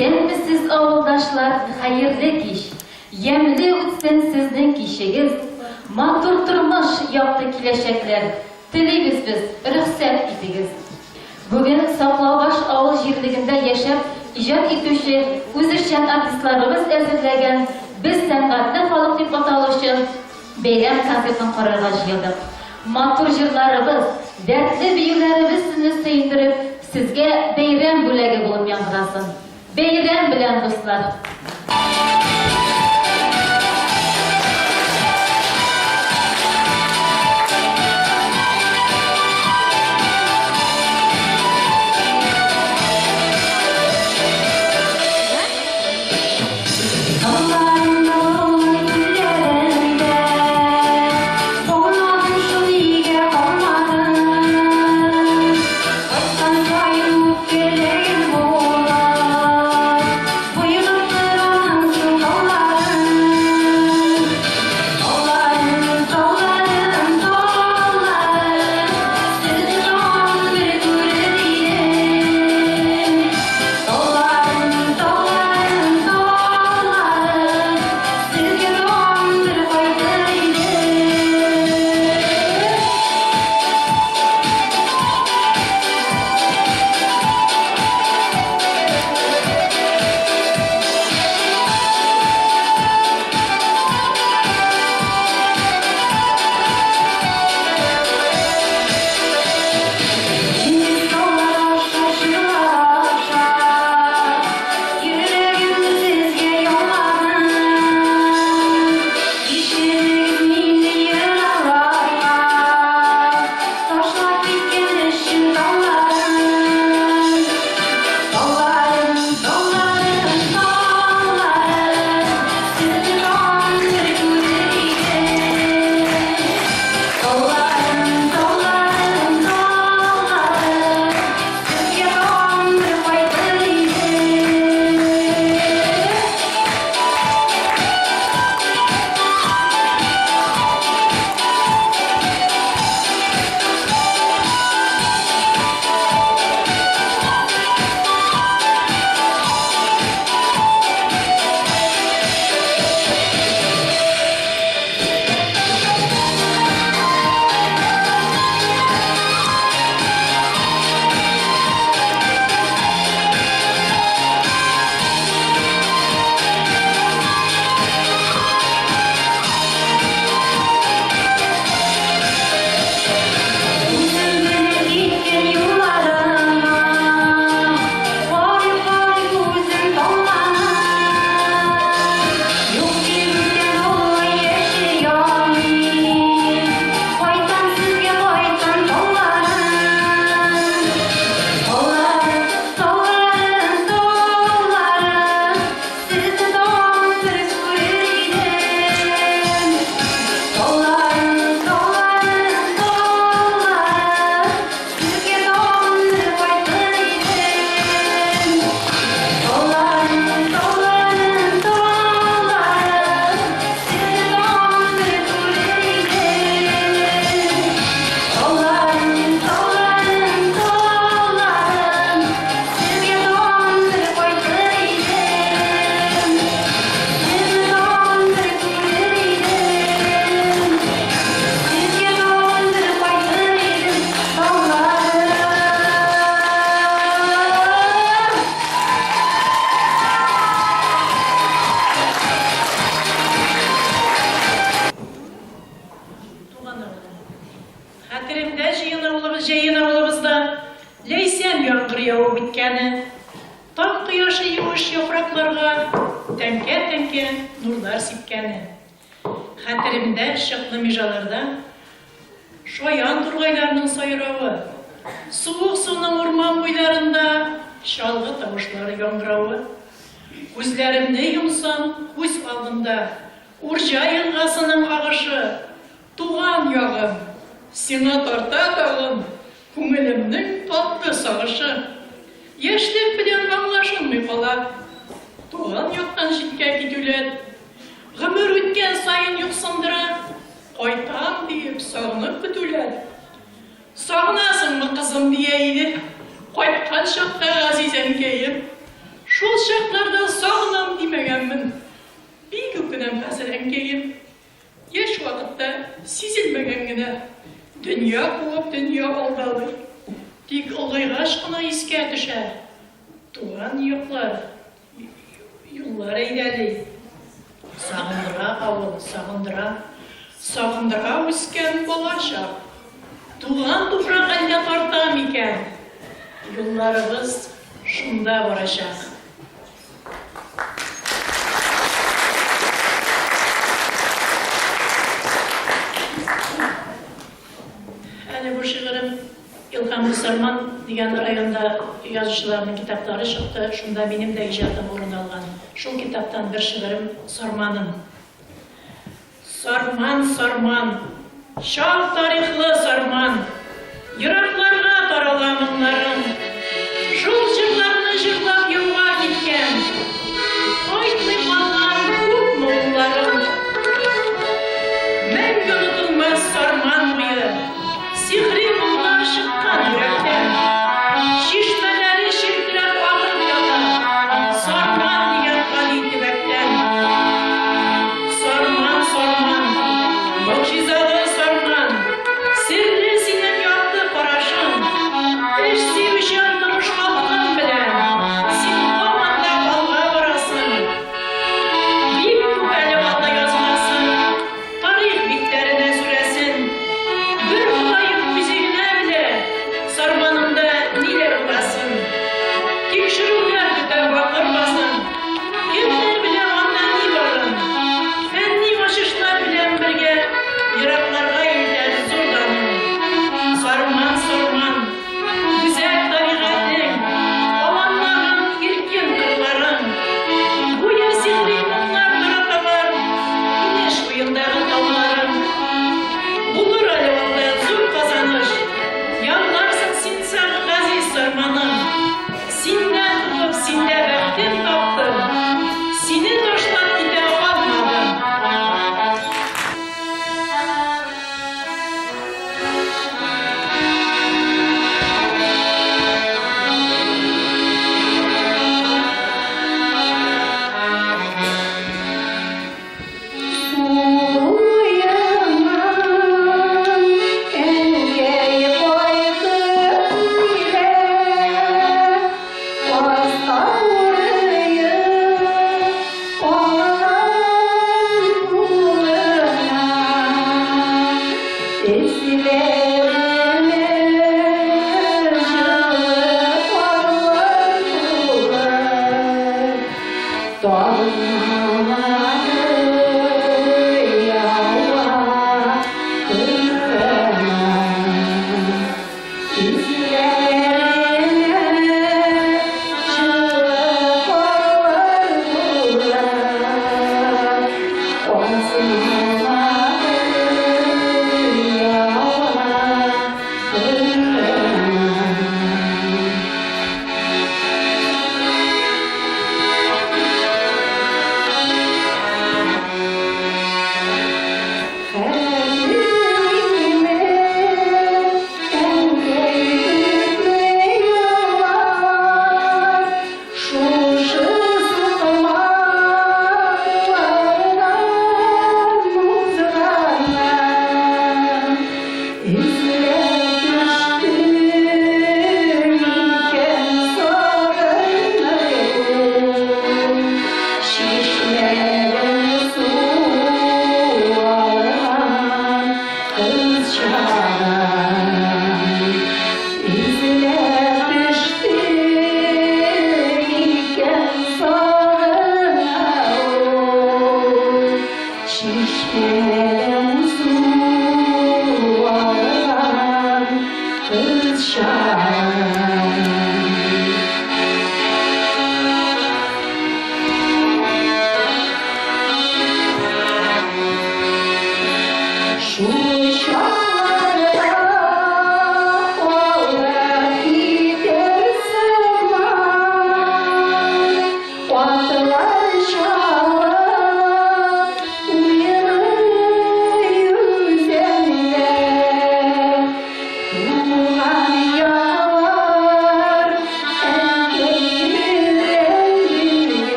Исәнмесез, авылдашлар, хәерле кич! Ямьле үтсен сезнең кичегез, Матур тормыш, якты киләчәкләр Телибез без, рөхсәт итегез. Бүген Саклаубаш авыл җирлегендә яшәп иҗат итүче үзешчән артистларыбыз әзерләгән Без сәнгатьле халык дип аталучы бәйрәм концертын карарга җыелдык. Матур җырларыбыз, дәртле биюләребез сезне сөендереп, сезгә бәйрәм бүләге булып яңгырасын. Бәйрәм белән, дуслар! Туган авылым. Хәтеремдә җыен авылыбыз, җәен авылыбызда ләйсән яңгыр явып үткәне. Таң кояшы юеш яфракларга тәңкә-тәңкә нурлар сипкәне. Хәтеремдә чыклы межаларда шаян тургайларның сайравы, суык суның урман буйларында чалгы тавышлары яңгыравы. Күзләремне йомсам, күз алдымда Урҗа елгасының агышы, Туган ягым, сиңа тарта тагын Күңелемнең татлы сагышы. Яшьлек белән аңлашылмый кала Туган яктан читкә китүләр. Гомер үткән саен юксындыра Кайтам диеп сагынып көтүләр. Сагынасыңмы, кызым, дия иде Кайткан чакта газиз әнкәем. Шул чакларда сагынам димәгәнмен. Бик үкенәм хәзер, әнкәем. Яшь вакытта сизелмәгән генә. Дөнья куып, дөнья алдалый. Тик олыгайгач кына искә төшә. Туган яклар, юллар әйдәли. Сагындыра авыл, сагындыра. Сагындыра үскән балачак. Туган туфрак әллә тарта микән? Юлларыбыз шунда барачак. Әле бу шигырем Илһамлы Сарман дигән районда язучыларның китаплары чыкты, шунда минем дә иҗатым урын алган. Шул китаптан бер шигырем Сарманым. Сарман, Сарман, чал тарихлы Сарман, Еракларга тарала моңнарың. Шул җырларны җырлап яуга киткән, Кайтмый калган күпме улларың. Мәңге онытылмас Сарман буе, Сихри моңнар чыккан йөрәктән. Чишмәләре челтерәп агып ята, Сарман дигән гади төбәктән. Сарман, Сарман, могҗизалы Сарман, Серле синең якты карашың. Эш сөючән тырыш халкың белән, Син һаман да алга барасың. Бик күп әле ата язмасын, Тарих битләренә сүрәсен. Бер Ходаем үзе генә белә, Сарманымда ниләр буласын. Тикшерүләр көтә бакыр басын, Кемнәр белә анда ни барын. Фәнни ачышлар белән бергә Еракларга илтәр зур даның. Сарман, Сарман, гүзәл табигатең, Аланнарың, иркен кырларың. Гүя сихри моңнар тараталар Инеш буендагы тауларың. Булыр әле алда зур казаныш, Янларсың син газиз Сарманым. Синнән туып, синдә бәхтем таптым, Сине ташлап китә алмадым. Суяннан әнкәй кайтып килә, Аста урыеп, алган кулына. Эзләренә җылы карлар тулып, Таңнары ява кырына. Эзләренә җылы карлар тулып, Таңнары ява кырына.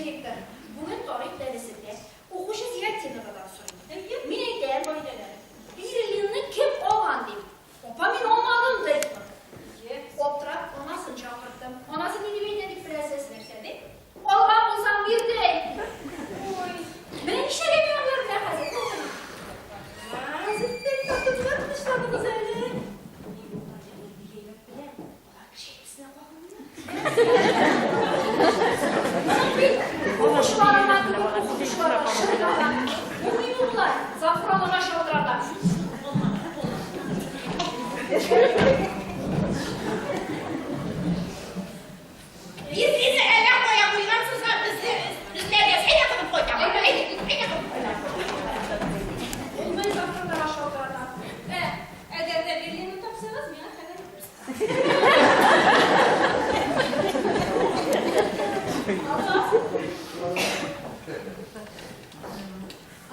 Директор, бүген тарих дәресендә укучы Зиятдиновадан сорыйм. Әйе. Мин әйтәм, Берлинны кем алган дим. Апа, мин алмадым, ди. Әйе. Аптырап, анасын чакырттым. Анасы ни дип әйтә дип беләсез? Нәрсә ди? Алган булсаң, бир ди. Ой. Менә нишләргә миңа болар белән хәзер? Зөфәр татымга тынычланыгыз әле. Мин боларны бик әйбәт беләм. Алар кеше әйберсенә кагылмыйлар. Моның бит укучыларына түгел, укытучыларга шыргала. Булмыймы болай? Зафуранага шалтырата. Берлинны әллә кая куйгансыз да, безне эзләргә әйдә кылып кайтам. Әйдә, әйдә кылып кайтам. Булмый, Зафуранага шалтырата. Ә, әгәр дә Берлинны тапсагыз, миңа хәбәр итәрсез. Алло.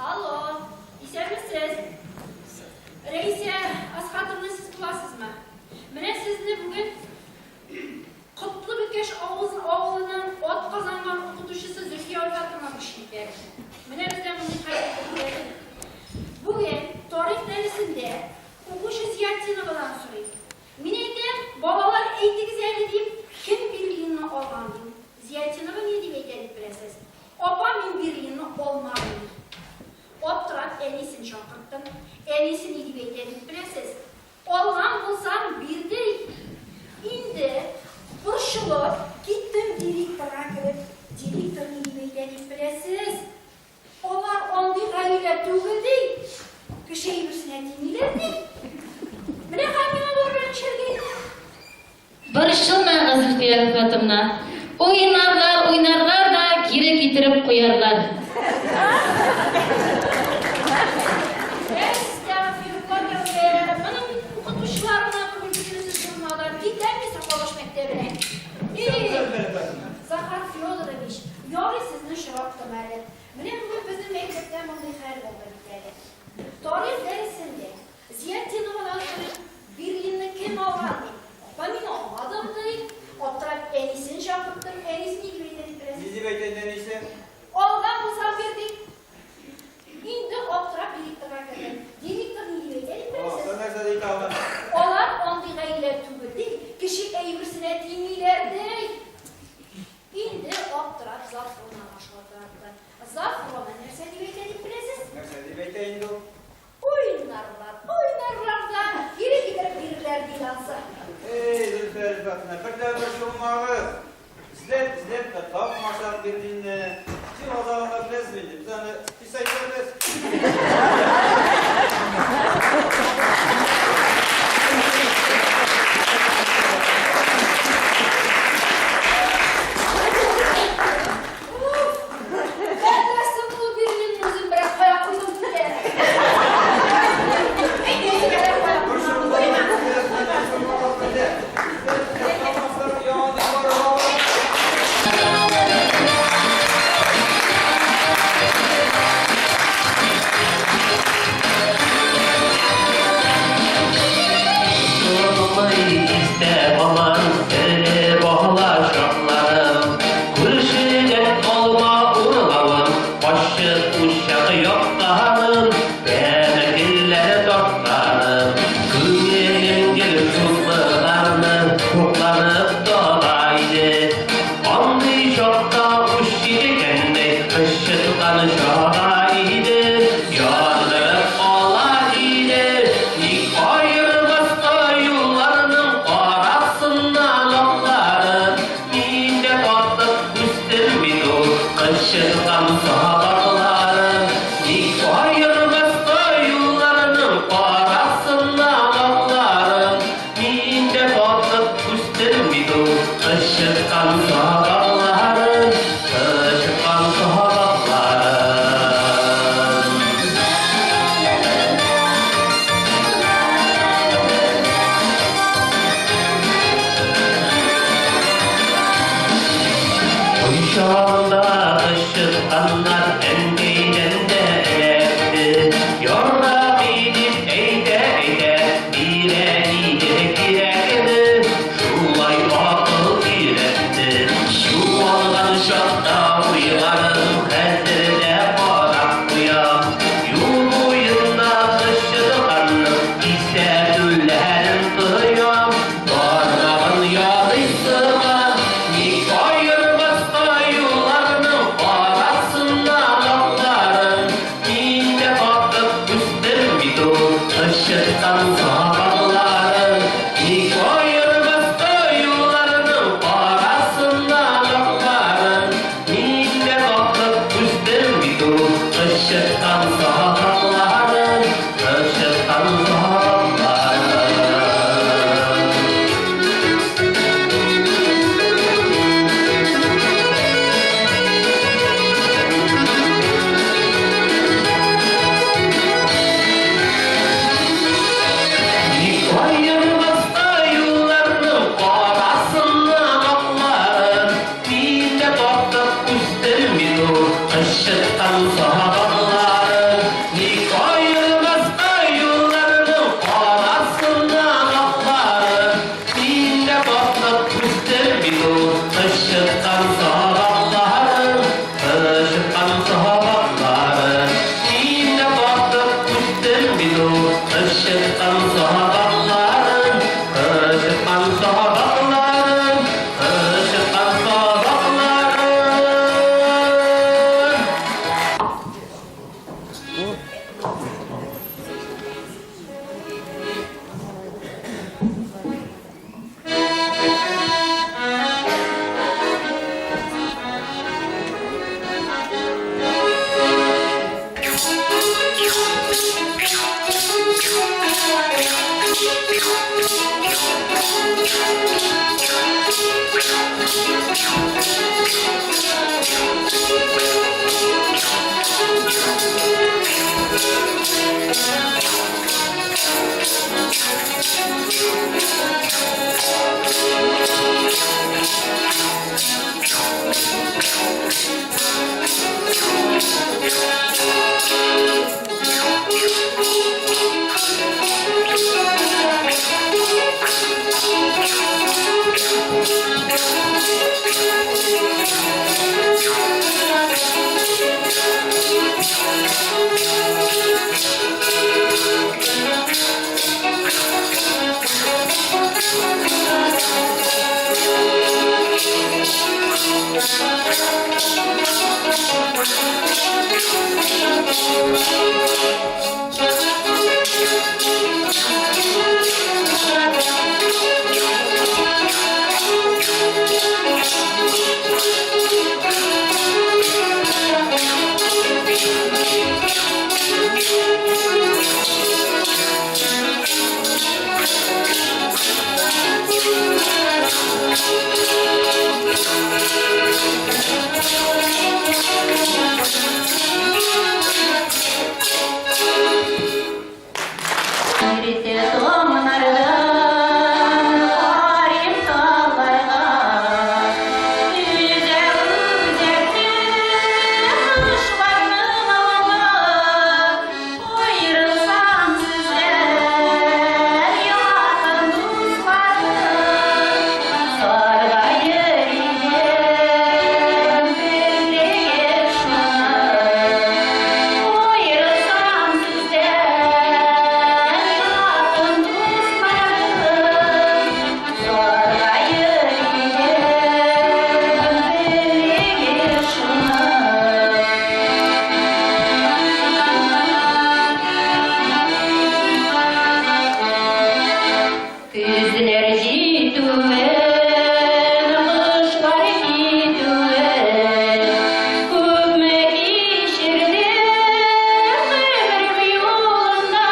Алло, исәнмесез. Рәисә Асхатовна сез буласызмы? Менә сезне бүген Котлы Бөкәш авылының атказанган укытучысы Зөлфия Альфатовна үчлекләр. Менә бездә мондый хәл булды. Бүген тарих дәресендә укучы Зиятдиновадан сорыйм. Мин әйтәм, балалар әйтегез әле дим, кем Берлинны алган дим. Зиятдинова ни дип әйтә дип беләсез? Апа, мин Берлинны алмадым ди. Аптырап әнисен чакырттым. Әнисе ни дип әйтә дип беләсез? Алган булсам, бир ди. Инде борчылып киттем директорга кереп. Директор ни дип әйтә дип беләсез? Алар андый гаилә түгел ди. Кеше әйберсенә тимиләр ди. Менә хәзер миңа барырга нишләргә инде? Борчылмагыз, Зөлфия Рөфәтовна. Уйнарлар, уйнарлар да кире китереп куярлар. Әстәгъфирулла тәүбә. Моның бит укытучыларына түгел бөтенесе журналда. Китәм мин Сакалбаш мәктәбенә. И, Захар Федорович, ярый сезне очраттым әле. Менә бүген безнең мәктәптә мондый хәл булды бит әле. Тарих дәресендә Зиятдиновадан сорыйм, Берлинны кем алган, дим. Апа, мин алмадым, ди. Аптырап әнисен чакырттым. Әнисе ни дип әйтә дип Ни беләсез? дип әйтә инде әнисе? Алган булсаң бир, ди. Инде аптырап директорга кердем. Директор ни дип әйтә дип беләсез? Син нәрсә ди тагын? Алар андый гаилә түгел, ди. Кеше әйберсенә тимиләр, ди. Инде аптырап Зафронага шалтыратты. Зафрона нәрсә дип әйтә дип беләсез? Нәрсә дип әйтә инде ул? Уйнарлар, уйнарлар да, кире китереп бирерләр, ди ансы. Эй, Зөлфия Рифатовна, бер дә борчылмагыз. Эзләп, эзләп тә тапмасак Берлинны. Син азагында беләсезме инде, без аны списать итәбез. Уф! Әллә соң ул Берлинны үзем берәр кая куйдым микән? Үзем берәр кая куйдым. Онытылмый истә калган серле бала чакларым. Күршедән алма урлавым, ачык учак якканым, тәмәкеләр тартканым. Күңелем гел шутлыгарны хупланып тора иде. Андый чакта уч җиткәндәй кычыткан чага иде, яндырып ала иде. Ник аермаска юлларның карасыннан акларын. Мин дә тартып үстем бит ул кычыткан сабакларын. Ник аермаска юлларның карасыннан акларын. Мин дә тартып үстем бит ул кычыткан сабакларын, кычыткан сабакларын. Кайчанда кычытканнар әнкәйдән дә эләкте. Ярый дип әйтә-әйтә бирә иде кирәкне. Шулай акыл өйрәтте. Югалган чакта уйлар. Кычыткан сабакларын. Ник аермаска юлларның карасыннан акларын? Мин дә батып үстем бит ул кычыткан сабакларын, кычыткан сабакларын. Мин дә батып үстем бит ул кычыткан сабакларын, кычыткан сабакларын, кычыткан сабакларын. Иртә таңнардан карыйм тауларга, Өзә үзәкне кошларның авазы. Аерылсам сездән, якын дусларым, Саргаер идем, белегез шуны. Аерылсам сездән, якын дусларым, Саргаер идем, белегез шуны. Көзләр җитүен, кышлар китүен, Күпме кичердем гомерем юлында.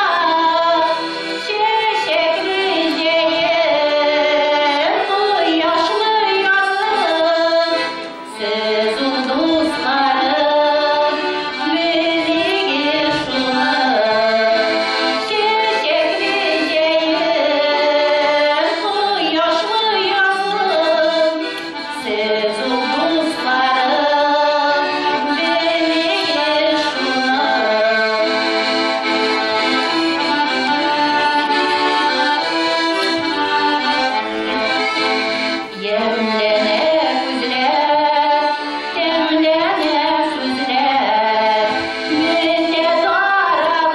Чәчәкле җәем, кояшлы язым, Сез ул дусларым, белегез шуны. Чәчәкле җәем, кояшлы язым, Сез ул дусларым, белегез шуны. Ямьләнә күзләр, тәмләнә сүзләр, Бетә таралып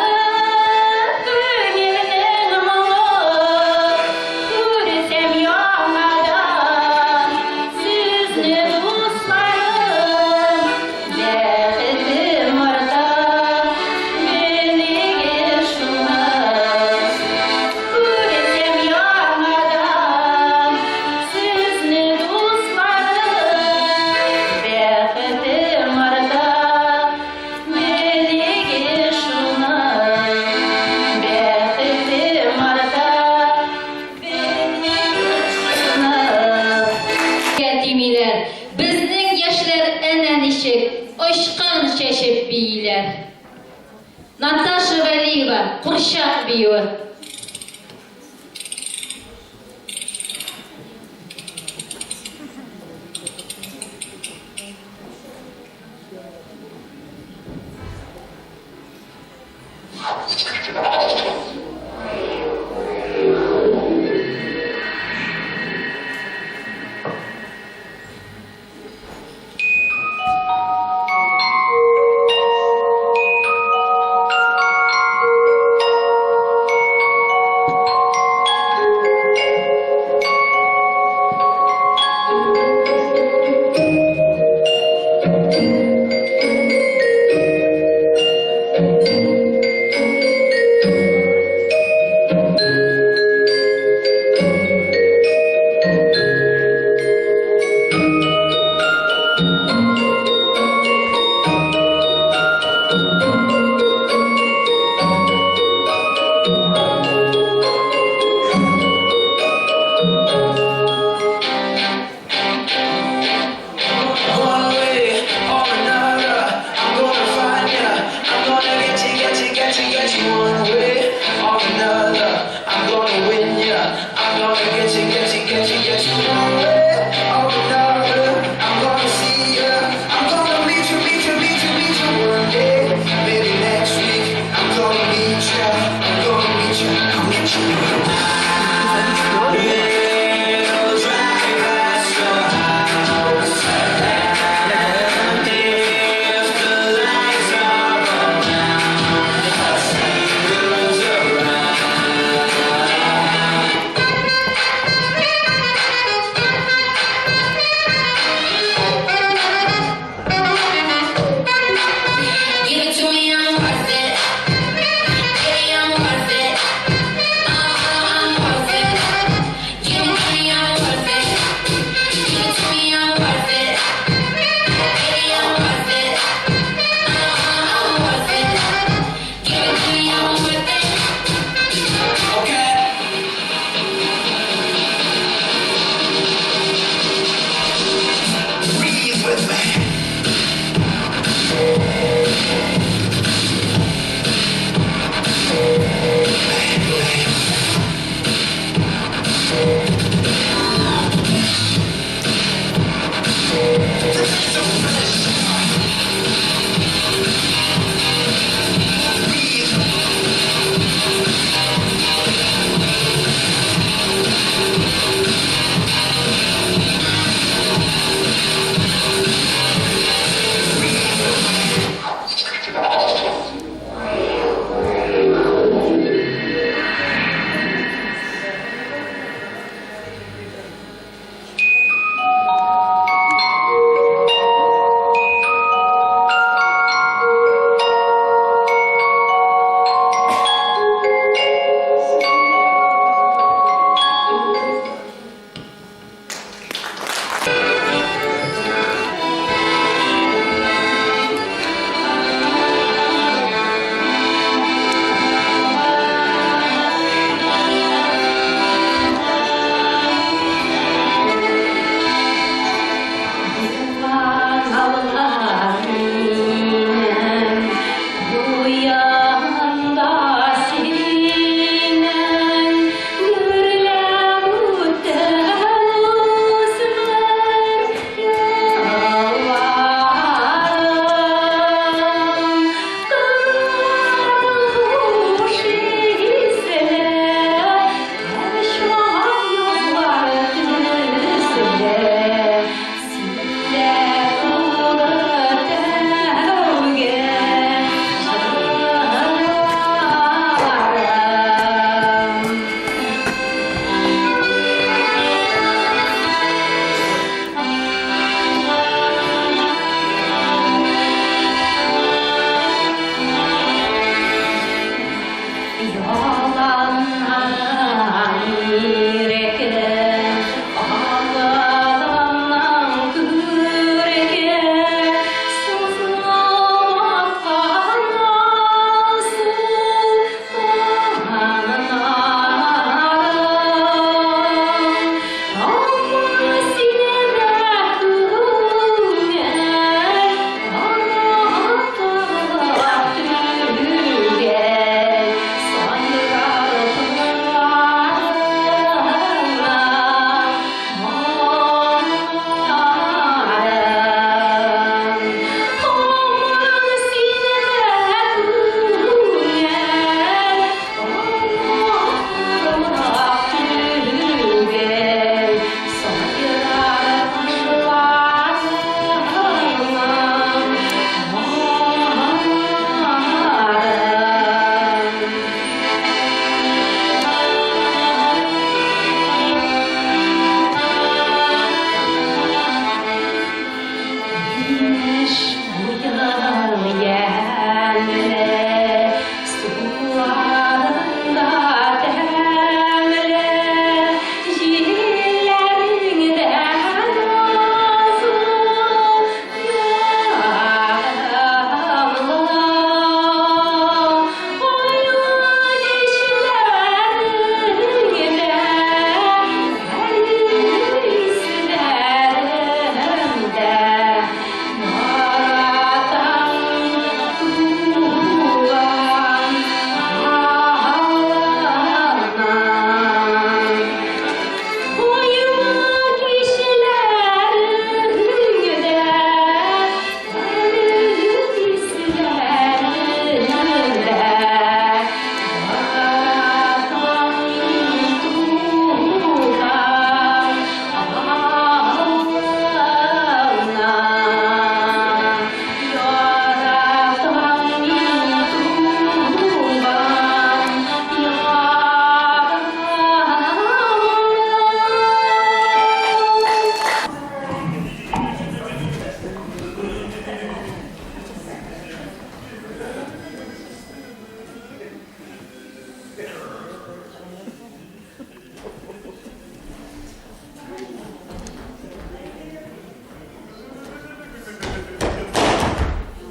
күңелнең моңы. Күрсәм яңадан сезне, дусларым, Бәхетем арта, белегез шуны. Күрсәм яңадан сезне, дусларым, Бәхетем арта, белегез шуны. Бәхетем арта, белегез шуны. Тимиләр, безнең яшьләр әнә ничек очкын чәчеп бииләр. Наташа Вәлиева, Курчак биюе.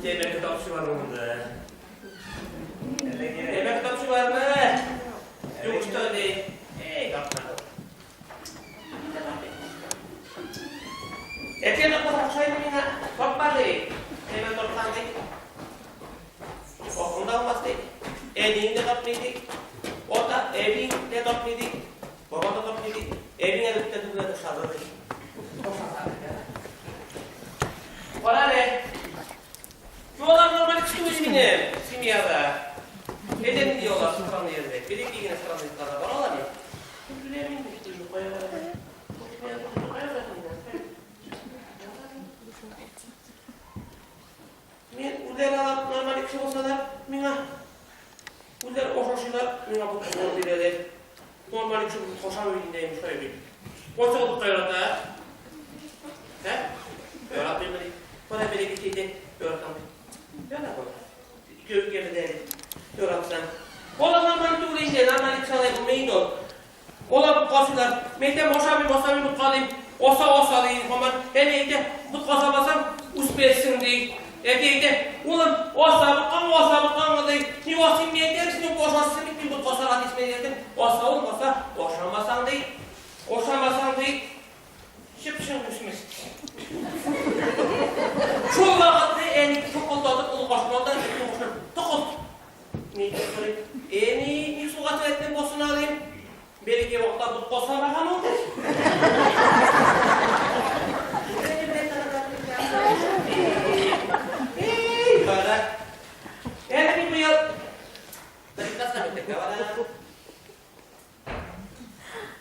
Тәмәке тапшы бармы монда? Тәмәке тапшы бармы? Юк, что ли? Эй, тапмадым. Әтием кушайды миңа, тартма ди. Тәмәке тарткан ди. Акылың да булмас ди. Әниең дә тартмый ди. Ата, әбиең дә тартмый ди. Бабаң да тартмый ди. Әбиең әле күптән түгел ташлады ди. Кара әле. Юлар нормаль кеше түгел минем семьяда. Әйдә нинди алар странный әзрәк. Бәләкәй генә странный да бар алар бит. Беләм инде, кая бара. Кая бара. Мин үзләре алар нормаль кеше булсалар, миңа үзләре ошашыйлар, миңа бу кызны бирәләр. Нормаль кеше булып кошамый инде, шулай бит. Кайсы ботка ярата? Ә? Яратмыймы ди. Кара бәләкәй әйтә, яратам ди. Ярат ул. Ике өлкәне дә әле. Яратсаң. Алар нормаль түгел инде, нормаль кеше алай булмый инде ул. Алар ботка ашыйлар. Мин әйтәм, ашамыйм, ашамыйм ботка дим. Аса, аса ди һаман. Әни әйтә, ботка ашамасаң, үсмәссең ди. Әти әйтә, улым, аса боткаңны, аса боткаңны ди. Ник ашыйм мин әйтәм, син ашарсың бит, мин ботка ашарга тиешмен әйтәм. Аса, улым, аса. Ашамасаң ди. Ашамасаң ди. Чып-чын үсмәс. Шул вакытны әни тукылдатып ул башына алды, әтинең башына тукылт. Ни дип сорый? Әни, ник суга төбәтнең башына дим. Бәләкәй вакытта ботка ашамаган ул. Эй, бала. Әле мин быел бер класска мәктәпкә барам.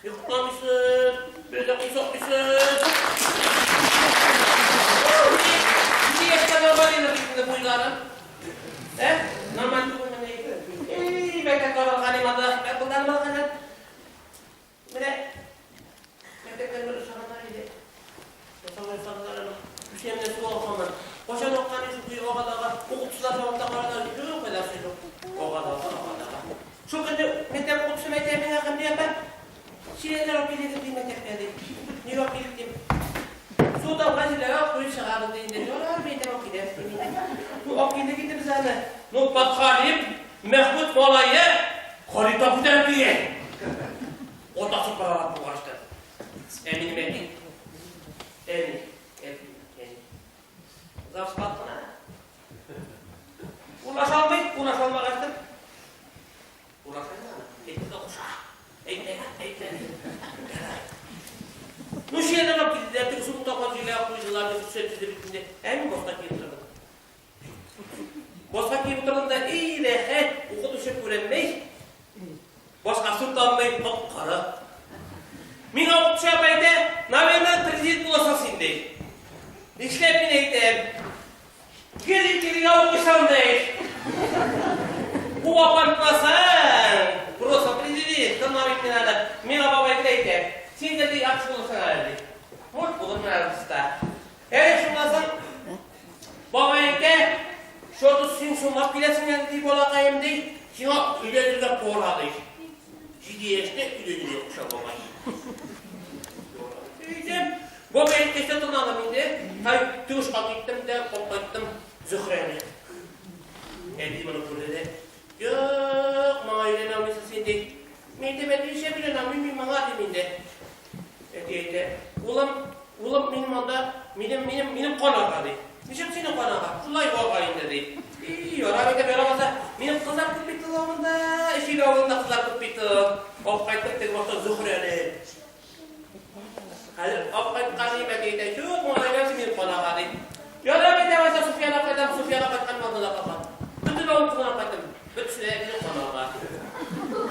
Йокламыйсыз, бер дә кузгатмыйсыз. Ничә яшькә нормаль инде бит инде буйларым? Ә? Нормаль түгелмени? Эй, мәктәпкә барган идем анда, акылдан барганнар. Менә мәктәптән бер ошаганнар иде. Ясамай ясадылар аны. Түшәмнән су акканнар. Кайчан аккан шул көй ага да ага. Укытучылар җавапта карадылар, юк, кайдасы юк. Ага да ага, ага да ага. Шул көнне мәктәп укытучым әйтә миңа, Хәмдия апа, чиләкләр алып килегез ди мәктәпкә ди. Нигә алып килик дим. Су тамган җирләргә куеп чыгабыз ди инде. Ярар, мин әйтәм, алып киләбез дим инде. Ну, алып килдек инде без аны. Ну, подхалим Мәхмүт малае карита күтәреп килгән. Атасы прораб булгачтын. Ә минем әти, әни, әти, әни. Завсклад кына. Урнаша алмый, урнаша алмагачтын. Урнаша инде аны. Әйтте дә куша. Әйтмә, әйтмә. Ну, чияләр алып килделәр, теге су тапкан җирләргә куйдылар, дип төзәтте бит инде. Ә мин башка киеп утырдым. Башка киеп утырдым да, эй, рәхәт, укытучы күренми. Башка су таммый, коп-коры. Миңа укытучы апа әйтә, наверное, президент буласың син, ди. Нишләп мин әйтәм? Гел икелегә укыйсың, ди. Бу апартмасаң, просто президент, тыңламыйм мин аны. Миңа бабай гел әйтә, син дә, ди, яхшы булырсың әле, ди. Может, булырмын әле, уста. Әле шуннан соң бабай әйтә, что-то син соңлап киләсең әле, ди, балакаем, ди. Сиңа өйләнергә пора, ди. 7 яшьтә өйләнергә куша бабай. Әйтәм, бабай әйткәч тә тыңладым инде. Һәм тушка киттем дә, алып кайттым Зөһрәне. Әти моны күрде дә, юк, моңа өйләнә алмыйсың син, ди. Мин әйтәм, әти, нишләп өйләнә алмыйм мин моңа, дим инде. Әти әйтә, улым, улым, минем анда, минем, минем, минем кан ага, ди. Ничек синең кан ага? Шулай ага инде, ди. И, ярар әйтәм, ярамаса, минем кызлар күп бит ул авылда, Өчиле авылында кызлар күп бит ул. Алып кайттым теге башта Зөһрәне. Хәзер алып кайткан идем, әти әйтә, юк, моңа өйләнсен, минем кан ага, ди. Ярар әйтәм, алайса Суфияны алып кайтам, Суфияны алып кайткан монда да калган. Бөтен авыл кызын алып кайттым. Бөтенесе дә минем кан ага.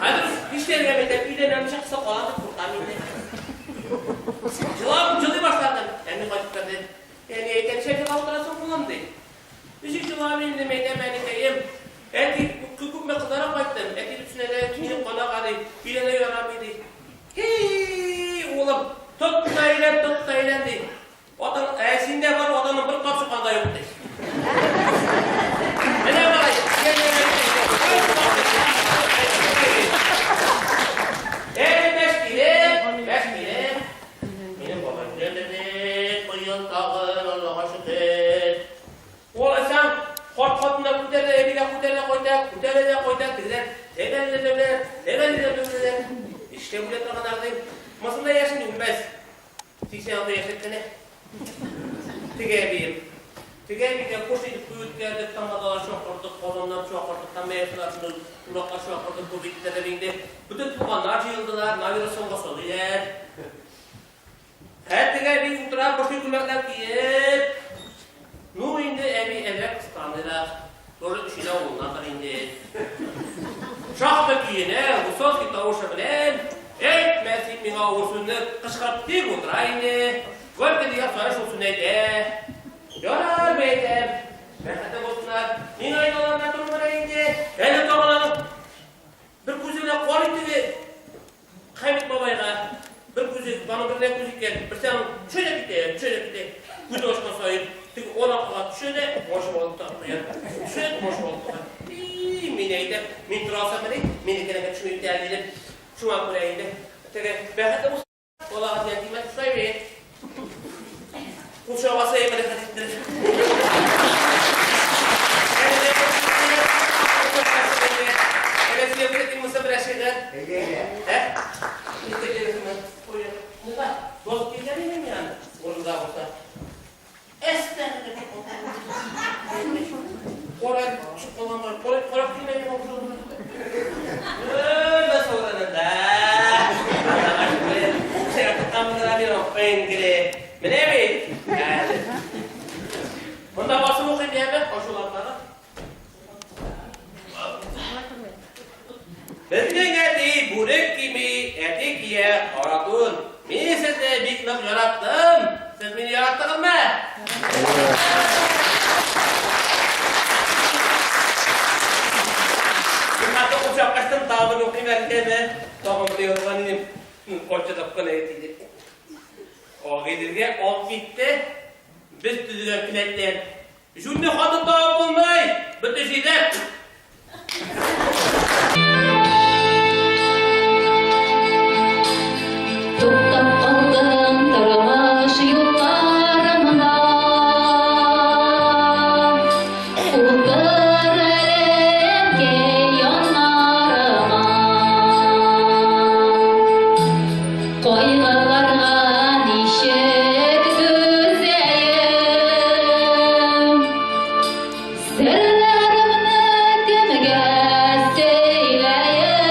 Хәзер нишләргә әйтәм, өйләнәм, чыкса калам дип куркам инде. Җылап, җылый башладым. Әни кайтып керде. Әни әйтә, нишләп җылап утырасың, улым, ди. Ничек җыламыйм инде, мәйтәм, әникәем. Әти, күпме кызлар алып кайттым. Әти бөтенесенә дә минем кан ага, ди. Өйләнә ярамый, ди. Һи, улым, тот та өйлән, тот та өйлән, ди. Атаң, ә синдә бар, атаның бер капчык анда юк, ди. Менә малай, Әле мәш килеп, мәш килеп. Минем бабай өйләнде, быел тагын, Аллага шөкер. Алайсаң, хатыннар күтәрә, әбиләр күтәрә кайта, күтәрә дә кайта, тегеләр тәгәриләр дә тәгәриләр дә. Эштә үлә торганнар ди. Монысында яшен үлмәс. 86 яшьлек кенә. Теге әбием. Теге әбигә кош итеп туй үткәрдек, тамадалар чакырдык, Казаннан чакырдык, Тәмәевларны кунакка чакырдык, күп иттеләр инде. Бөтен туганнар җыелдылар, Навира соңга салыйлар. Хәр теге әби утыра, бушлый күлмәкләр киеп. Ну инде әби әзрәк кыскандырак. Тоже өченә улынадыр инде. Шахта көенә, Высоцкий тавышы белән, әйтмә син миңа авыр сүзне, кычкырып тик утыра инде. Горький дигән саен шул сүзне әйтә. Ярар, мин әйтәм. Бәхетле булсыннар. Миңа инде алар белән тору менә инде. Әле тагын аның бер күзе белән карый теге Хәмит бабайга. Бер күзе, аның бер генә күзе икән. Берсе аның төшә дә китә, төшә дә китә. Күзе ачкан саен теге аракыга төшә дә, башын алып та куя. Төшә дә, башын алып та куя. И, мин әйтәм, мин тора алсам мени, минекенә төшми бит әле дидем. Шуңа күрә инде теге бәхетле булсын. Балага зыян тимәс, шулай бит. Кул чабасы әйбер рәхәт иттереп. Менә бит! Әле. Монда басып укыйм яме, ачуланмагыз. Безнең әти бүрек кими, әти кия кара тун. Мин сезне бик нык яраттым. Сез мине яраттыгызмы? Хәтта кул чапкачтын тагын бер укыйм әле, тагын бер язган идем. Кайчы тапкан әйт иде. Агыйделгә ак китте, без төзегән келәттән. Җүнле хатын табып булмый, бөтен җирдә. Туктап калдым тормыш юлларымда. Утыр әле, әнкәй, яннарыма. Кайгыларга ничек түзәем? Серләремне кемгә сөйләем?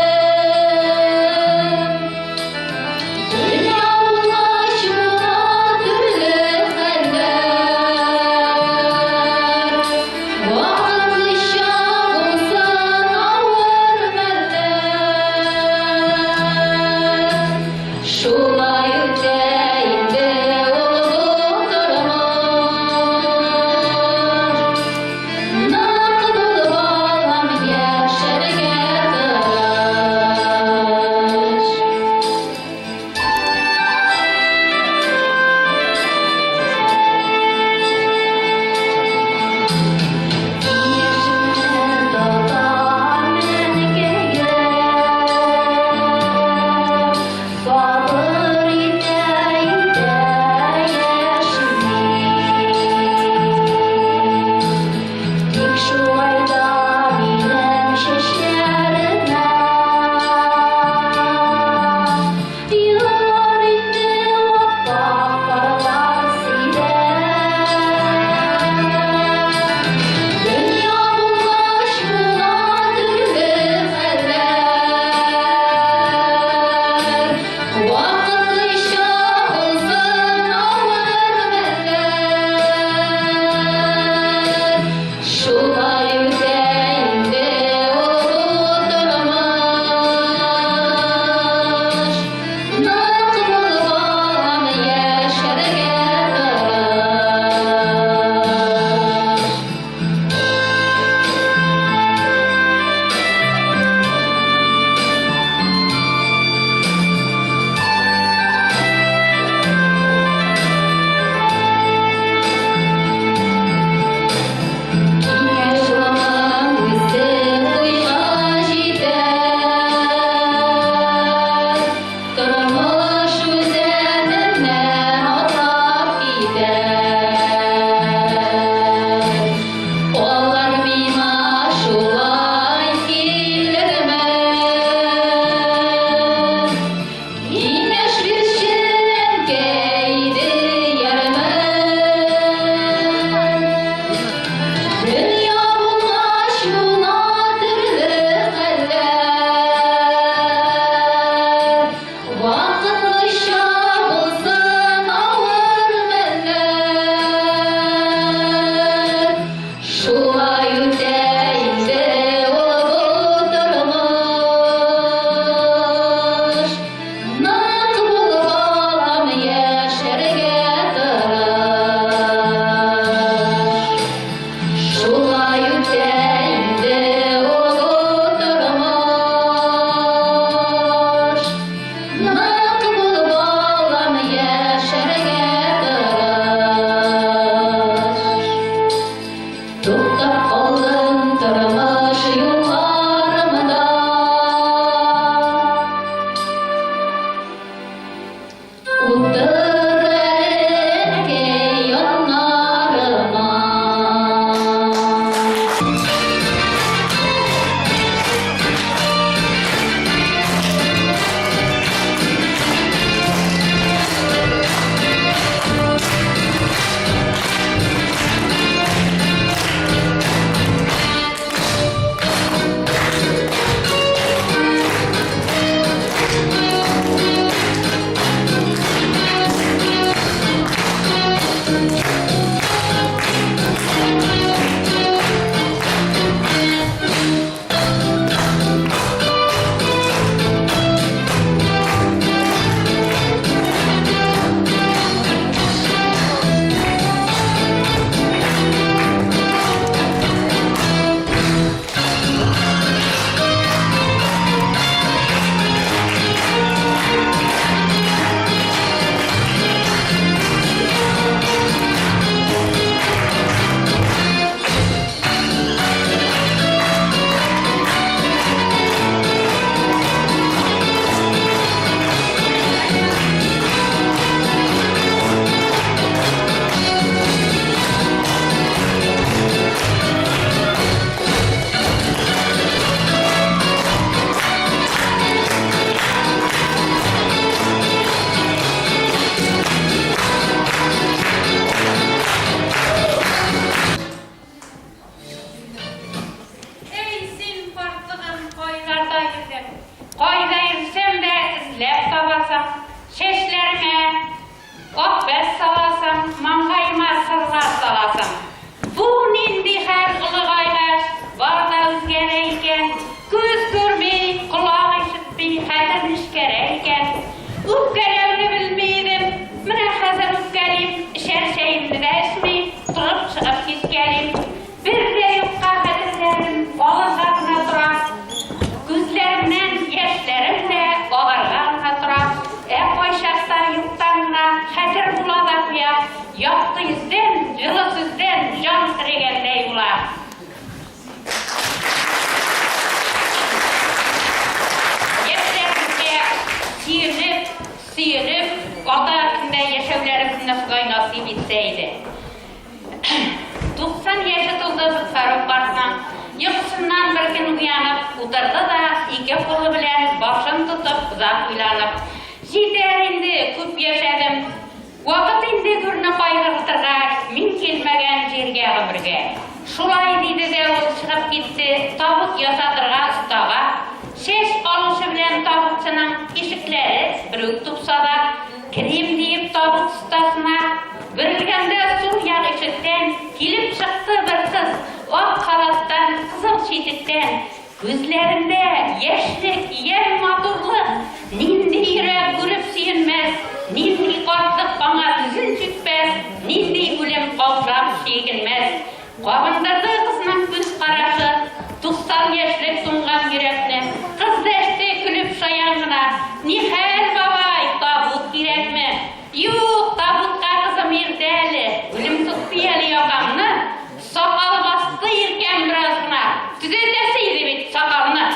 искәлим. Бер дә юкка хәтерләрем алырга гына тора. Күзләремнән яшьләрем дә агарга гына тора. Ә кайчакта юктан гына хәтер була да куя. Якты йөздән, җылы сүздән җан эрегәндәй була. Яшьләребезгә сөенеп, сөенеп, ата көндә яшәүләребезне Ходай насыйп итсә иде. 90 яше тулды Фәрук картның. Йокысыннан бер көн уянып, утырды да, ике кулы белән башын тотып, озак уйланып, Җитәр инде, күп яшәдем. Вакыт инде гүрне кайгыртырга, мин килмәгән җиргә гомергә. Шулай диде дә ул чыгып китте, табут ясатырга остага. Чәч алучы белән табутчының ишекләре берүк тупса да, керим диеп табут остасына бөрелгәндә сул як ишектән килеп чыкты бер кыз, ак халаттан, кызыл читектән. Күзләрендә, яшьлек, ямь, матурлык. Нинди йөрәк күреп сөенмәс, нинди картлык аңа күзен чүкпәс, нинди үлем каушап чигенмәс. Кабындырды кызның күз карашы 90 яшьлек туңган йөрәкне. Кыз дәште көлеп шаян гына, Нихәл, бабай, табут кирәкме? Юк, табутка кызым иртә әле, үлем тотты әле якамны. Сакал басты иркәм бераз гына. Төзәтәсе иде бит сакалны.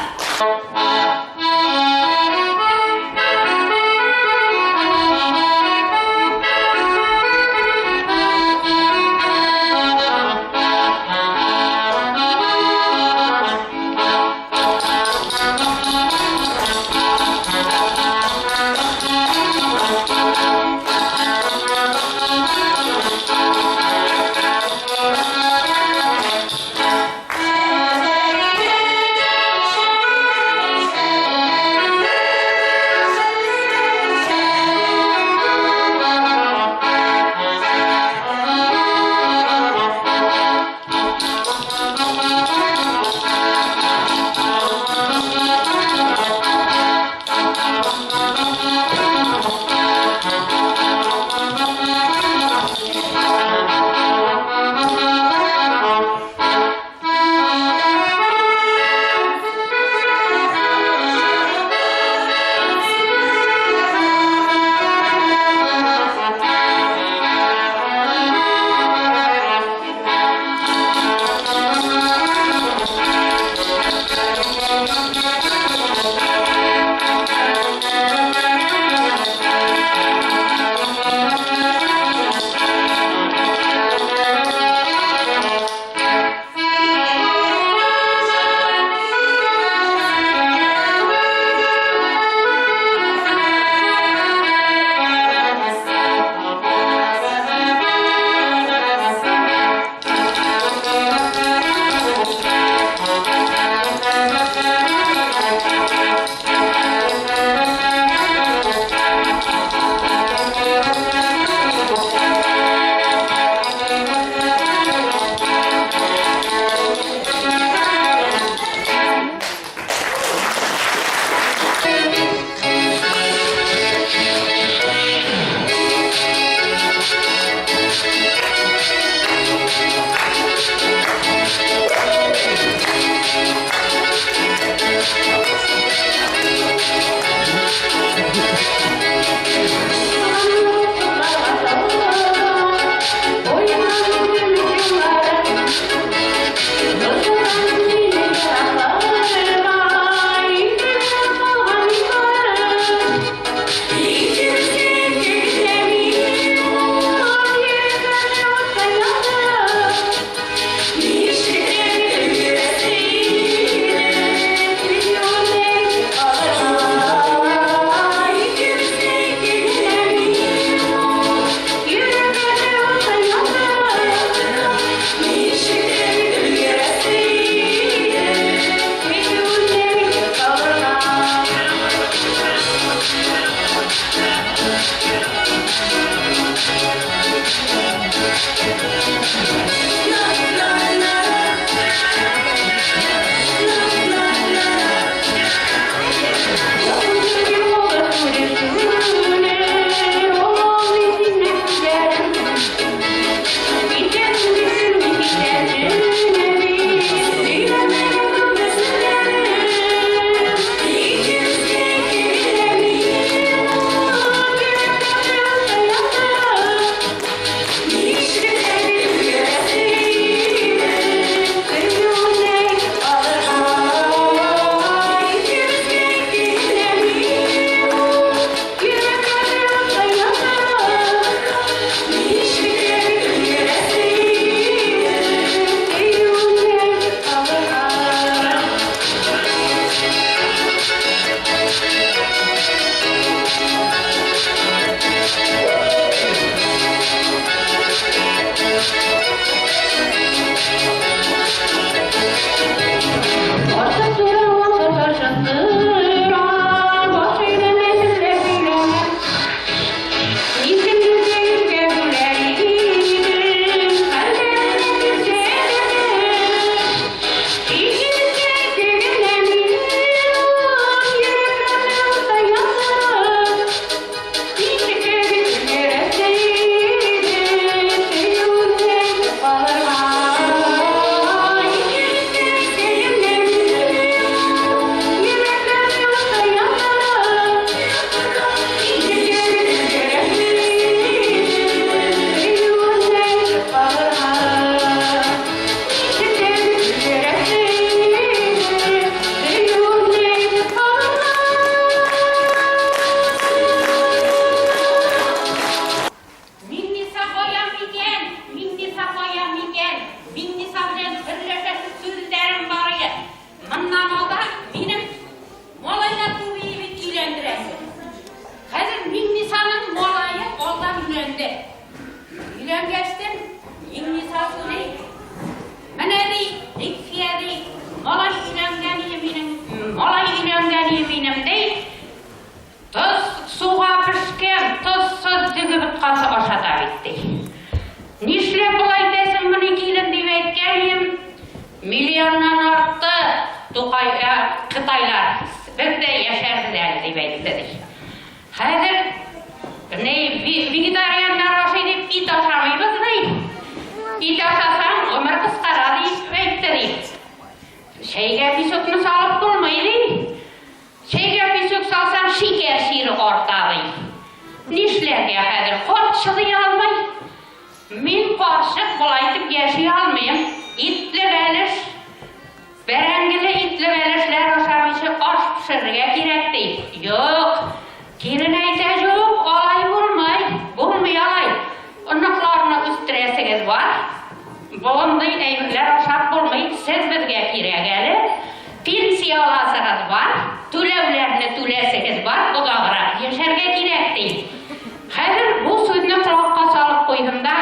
Миллионнан артты Тукай, кытайлар, без дә яшәрбез әле, дип әйтте, ди. Хәзер ни вегетарианнар ашый дип ит ашамыйбыз, ди. Ит ашасаң, гомер кыскара, дип әйтте, ди. Чәйгә песокны салып булмый, ди. Чәйгә песок салсаң, шикәр чире арта, ди. Нишләргә хәзер? Карт чыдый алмый. Мин карчык болай итеп яши алмыйм. Итле бәлеш, бәрәңгеле итле бәлешләр ашамыйча аш пешерергә кирәк, ди. Юк, килен әйтә, юк, алай булмый, булмый алай. Оныкларны үстерәсегез бар. Мондый әйберләр ашап булмый, сез безгә кирәк әле. Пенсия аласыгыз бар, түләүләрне түләсегез бар, озаграк яшәргә кирәк, ди. Хәзер бу сүзне колакка салып куйдым да,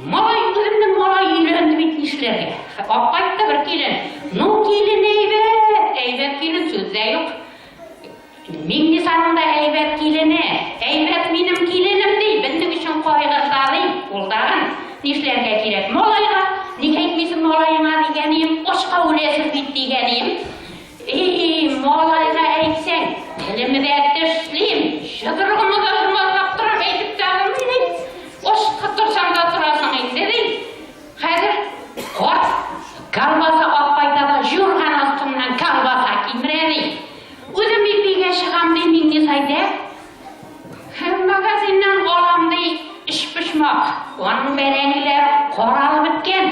малай, үземнең малай өйләнде бит, нишләргә? Апкайтты бер килен. Ну, килен әйбәт, әйбәт килен, сүз дә юк. Миңнисаның да әйбәт килене, әйбәт минем киленем, ди, безнең өчен кайгырта, ди. Ул тагын нишләргә кирәк? Малайга, ник әйтмисең малаеңа дигәнем, ачка үләсез бит дигәнем. И, малайга әйтсәң, телемне дә тешлим, йодрыгымны да йомарлап торам, әйтеп тә алмыйм, ди. Ачка торсаң да торасың инде, ди. Хәзер карт колбаса алып кайта да юрган астыннан колбаса кимерә, ди. Үзем ипигә чыгам, ди Миңнисайдә. Һәм магазиннан алам, ди, өчпочмак. Аның бәрәңгеләре каралып беткән.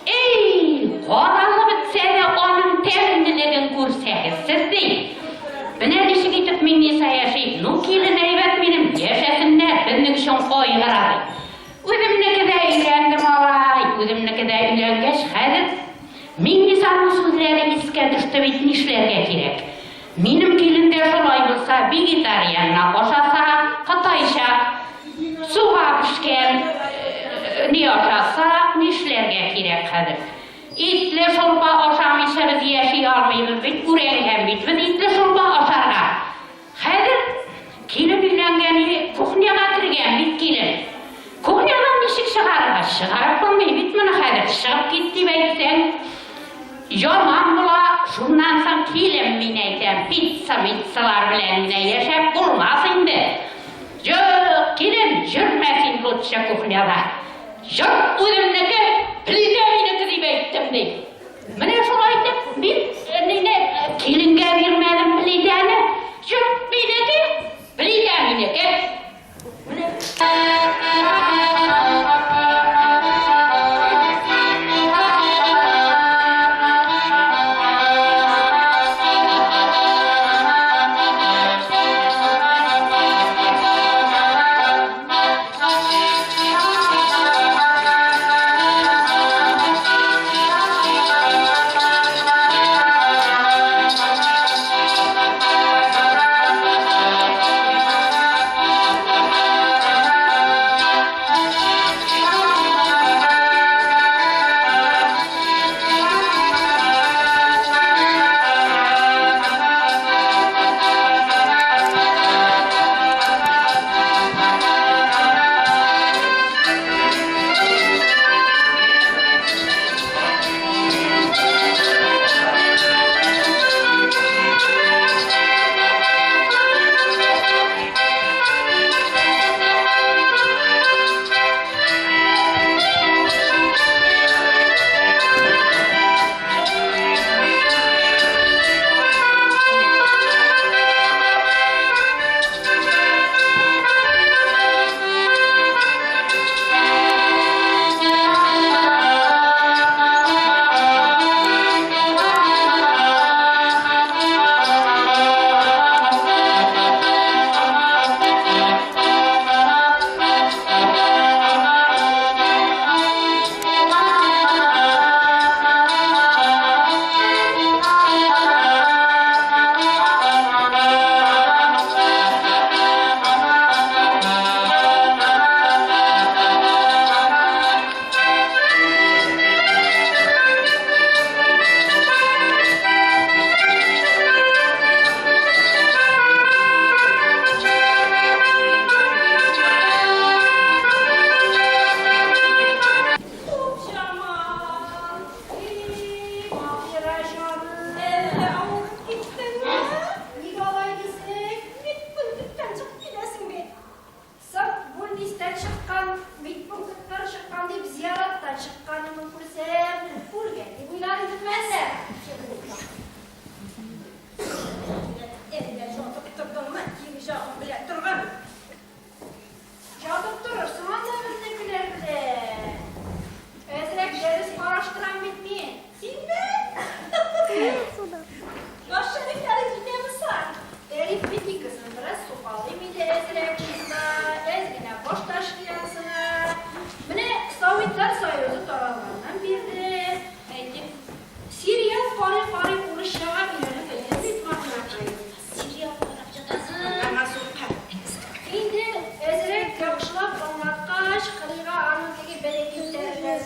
Эй, каралып бетсә дә аның тәмлелеген күрсәгез сез, ди. Менә ничек итеп Миңниса яши. Ну, килен әйбәт минем, яшәсеннәр, безнең өчен кайгыра, ди. Үземнеке дә өйләнде, малай. Үземнеке дә өйләнгәч, хәзер Миңнисаның сүзләре искә төште бит, нишләргә кирәк? Минем килен дә шулай булса, вегетарианны ашаса, кытайча суга пешкән ни ашаса, нишләргә кирәк хәзер? Итле шулпа ашамыйча без яши алмыйбыз бит, үрәнгән бит без итле шулпа ашарга. Хәзер килен өйләнгән и кухняга кергән бит килен. Кухнядан ничек чыгарырга? Чыгарып булмый бит моны хәзер. Чыгып кит дип әйтсәң, яман була. Шуннан соң килен, мин әйтәм, пицца-миццалар белән генә яшәп булмас инде. Юк, килен, йөрмә син лучше кухняда. Йорт үземнеке, плитә минеке дип әйттем, ди. Менә шулай итеп, мин мине киленгә бирмәдем плитәне. Йорт минеке, плитә минеке. Менә.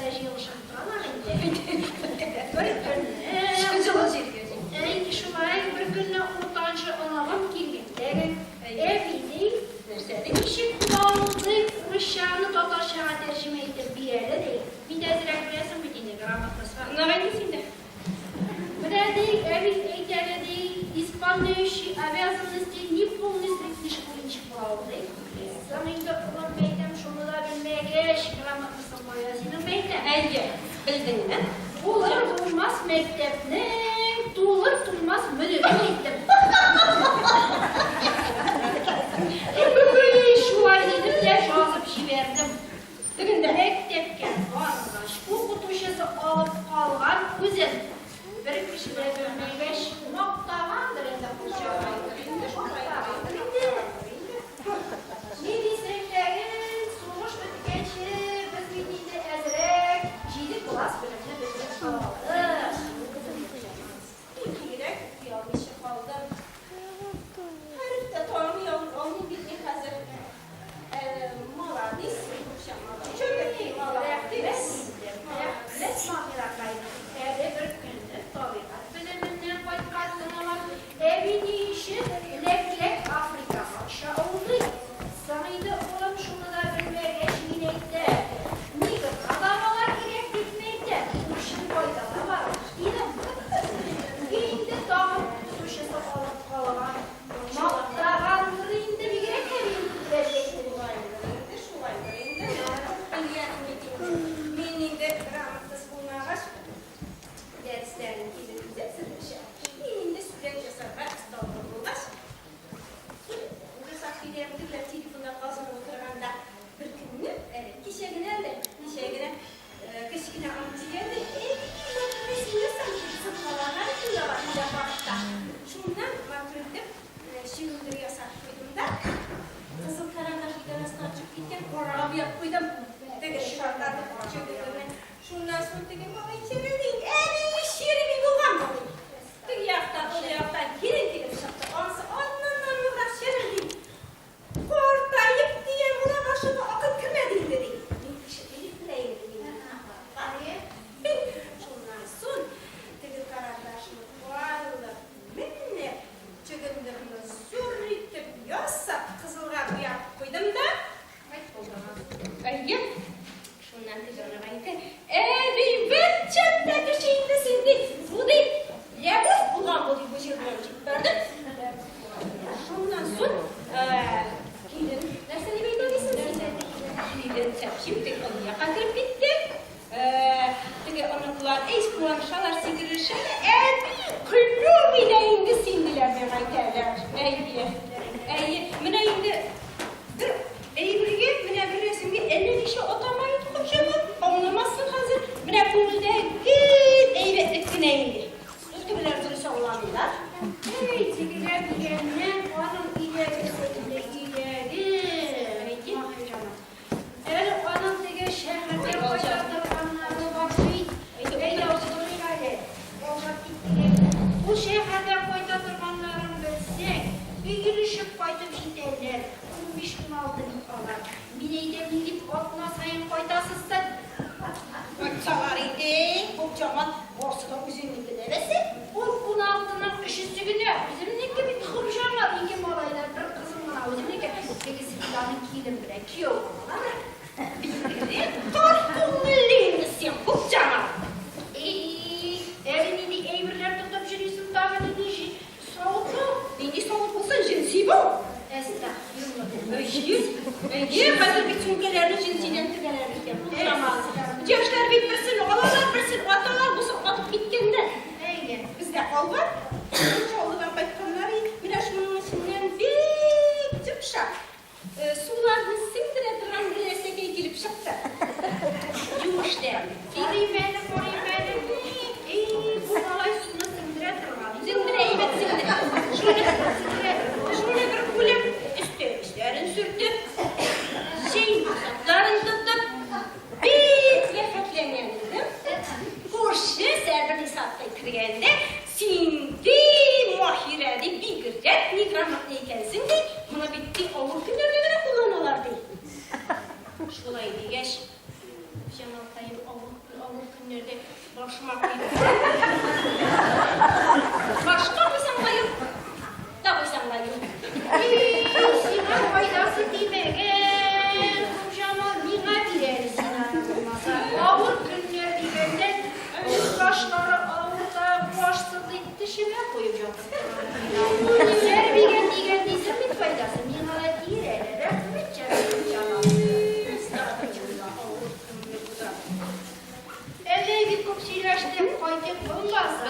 дә җыелышып утыралар инде. Бер көнне Әй, шулай бер көнне уртанчы оныгым килгәндә, әби, ди, ничек була ул, ди, урысчаны татарчага тәрҗемә итеп бир әле, ди. Мин дә әзрәк беләсең бит инде, грамотность бар. Ныгыйны син дә. Менә, ди, әби, әйт әле, ди, исполняющий обязанности неполный книжку ничек була ул, ди. Соң инде, улым, мәйтәм, шуны да белмәгәч, грамотныйсың кая синең, мәйтәм. Әйе, белдеңме? Булыр булмас мәктәпнең тулыр тулмас мөдире әйттем. Эй, шулай дидем дә жазып җибәрдем. Тегендә. Мәктәпкә баргач, укытучысы алып калган үзен. Бер кеше дә белмәгәч, мактагандыр инде хуҗа. Мактагандыр инде. Ни дисәң дәген, сугыш беткәнче без бит инде әзрәк җиде класс белемне бетереп калдык. Мин бигрәк укый алмыйча калдым. Хәреф тә танымый алмыйм бит мин хәзер. Молодец, Чё-то молодец. Рәхмәт, Маһирәкәй. Әле бер көнне табигать белеменнән кайткан алар әби ни өчен ләкләк Африкага оча ул, ди. Соң инде, улым, шуны да белмәгәч, мин әйтәм. Негрга да алар кирәк дип әйтәм. Өчен кайда да бар, дидем. Инде тагын укытучысы алып калган. Мактагандыр инде бигрәк тә мин күпләргә. Шулайдыр инде, шулайдыр инде. Белгән бит инде. Мин инде грамотсыз булмагач, дәресләрен килеп үзем сөрмешә. Мин инде сурәт ясарга осталыгым булгач, сурәтләрен ясап киләм, тегеләр телефонда казынып утырганда. Бер көнне, әле кичә генә әле, кичә генә кечкенә онык дигәндә, әй, матур рәсем ясам, сырхалаган өйдә паркта. Шуннан матур итеп чөгендер ясап куйдым да, кызыл карандаш идән астына төшеп киткән, карага буяп куйдым. Теге шартлатып чөгендерне. Шуннан соң теге малай череми, әби, череми булган малай. Теге яктан, олы яктан килен килеп чыкты. Анысы аннан ныграк череми. Картаеп дигән була башыма акыл кермәде инде, ди. Мин ишетеп белә инде мин. Шуннан соң теге карандашны алып, менә чөгендерне зур итеп ясап, кызылга буяп куйдым да. Әйе. Шуннан теге онык әйтте: "Әби, бер чәп тә кеше инде син", ди. Бу ди, ләбүз булган бу ди, бу җирдән җибәрде. Шуннан соң килен нәрсә дип әйтә дисең син? Килен сәпчим теге олы якка кереп китте. Теге оныклар әй куанышалар, сикерешәләр. Әби, көлү дә инде син диләр миңа әйтәләр. Әйе. Әйе, менә инде бер әйбергә, менә бер рәсемгә әллә ничә атама инде хуҗаман. Аңламассың хәзер. Менә күңелдә гел әйбәтлек кенә инде. Тегеләр дөрес аңламыйлар. Эй, тегеләр дигәннән, аның өйдәгесе инде, өйдәге. Маһирҗаным. Әле аның теге шәһәрдә кайта торганнары бар бит. Әйдә, утырыйк әле. Алжап киттек. Ул шәһәрдә кайта торганнарын белсәң, өелешеп кайтып җитәләр. 15-16 бит алар. Мин әйтәм, ни дип атна саен кайтасыз да? Кайтсалар иде, хуҗаман барсы да үзеңнеке дәвәсе. Ул 16-ның өчесе генә үземнеке бит, Хуҗамал, ике малайдан бер кызым гына үземнеке. Тегесе бит аның килен белән кияү балалары. Бигрәк тар күңелле инде син, хуҗаман. Эй, әле нинди әйберләр тотып йөрисең тагы, нинди савыт бу? Нинди савыт булсын, җенси бу. Әстәгъфирулла. Әйе, әйе, хәзер бит сүмкәләрне җенсидән тегәләр икән. Хуҗаман. Яшьләр бит берсен алалар, берсен аталар, бусы атып киткәндә. Әйе. Бездә калган. Чаллыдан кайтканнар, менә шуның эченнән бик йомшак. Суларны сеңдерә торган бер нәрсәкәй килеп чыкты. Юеш тә. Карыйм әле, карыйм әле. Эй, бу малай суны сеңдерә торган. Сеңдерә, әйбәт сеңдерә. Шуны, шуны бер күләм өстәл өсләрен сөртеп, чәй затларын тотып, бик рәхәтләнгән идем. Күрше Сәбер кергәндә, син ди, Маһирә ди, бигрәк неграмотный икәнсең ди, моны бит ди авыр көннәрдә генә кулланалар ди. Шулай дигәч, Җамалкаем авыр. көннәрдә башыма куйдым. Башка куйсаң да юк, та куйсаң да юк. И, сиңа файдасы тимәгән, Хуҗамал, миңа бир әле син аны булмаса. Авыр көннәр дигәннән, өс-башлары авырта, баш сызлый, тешемә куеп ятып торам. Ниләр бигән дигән дисең бит файдасы, миңа да тиер әле. Рәхмәт, җаным, Хуҗамал. Авыр көнне уза. Әллә бик күп сөйләштем, кайтыйк булмаса.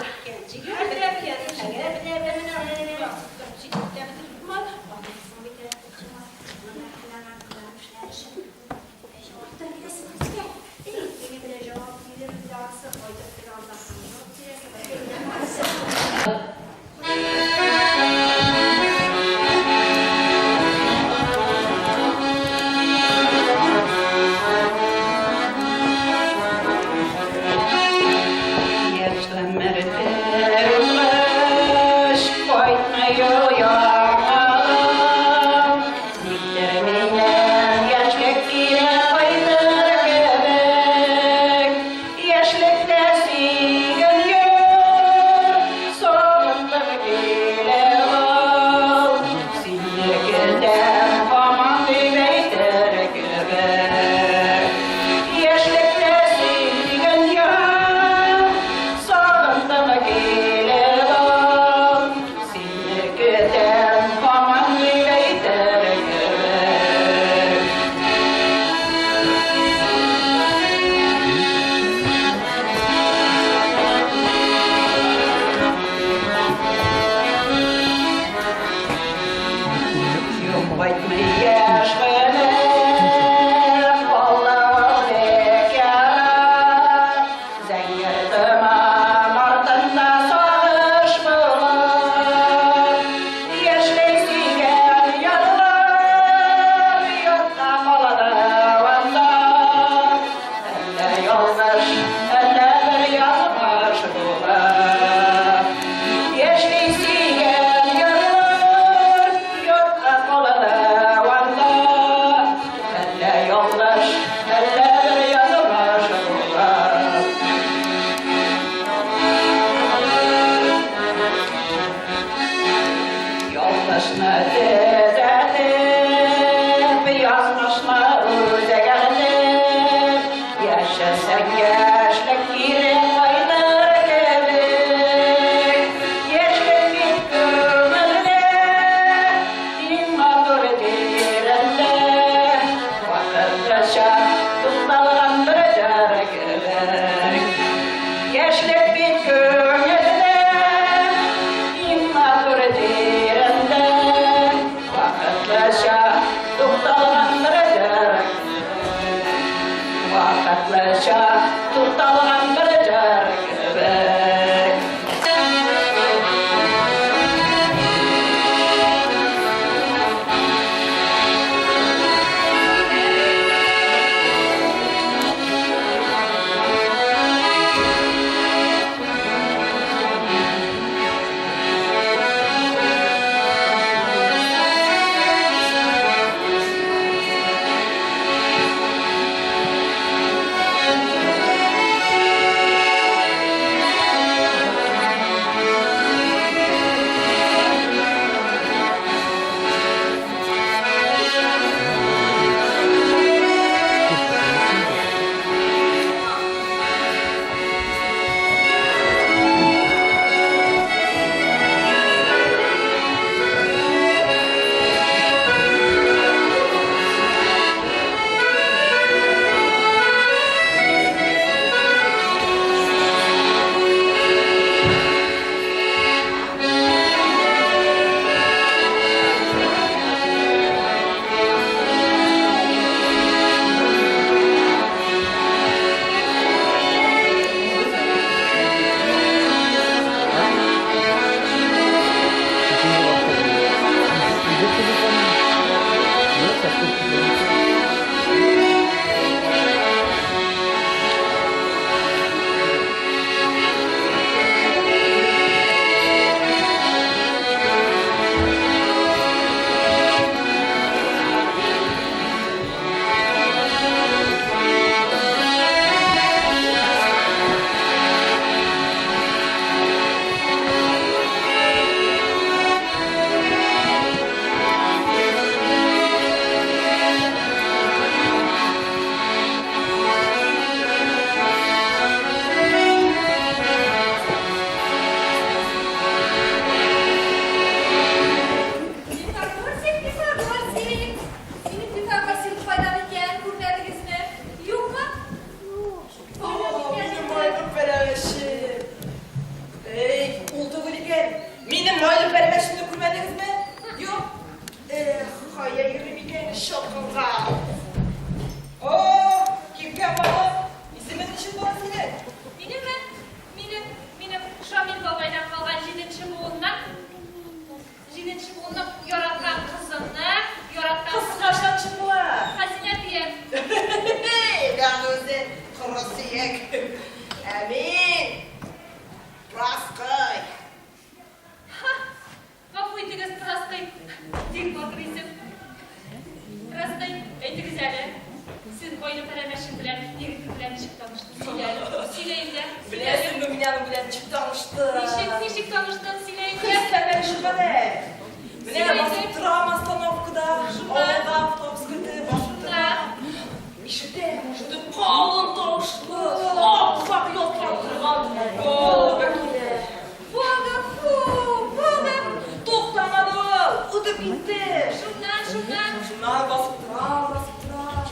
Ә мин Праскый. Ха! Гафу итегез, Праскый. Бик матур исем. Праскый, әйтегез әле, сез байлы пәрәмәчең белән, егетең белән ничек таныштың? Сөйлә әле. Сөйлә инде. Сөйлә әле. Беләсеңме, мин аның белән ничек таныштым? Ничек, ничек таныштың? Сөйлә инде. Хисләмә шулкадәр. Менә Сөйлә басып инде. торам остановкада, Шунда. авылга автобус көтеп басып Шунда. торам. Ишетәм, шундый калын тавышлы, ап-ак ялтырап торган Волга килә. Волга, фу, Волга! Туктамады ул, үтеп китте. Шуннан, шуннан. Шуннан басып торам, басып торам.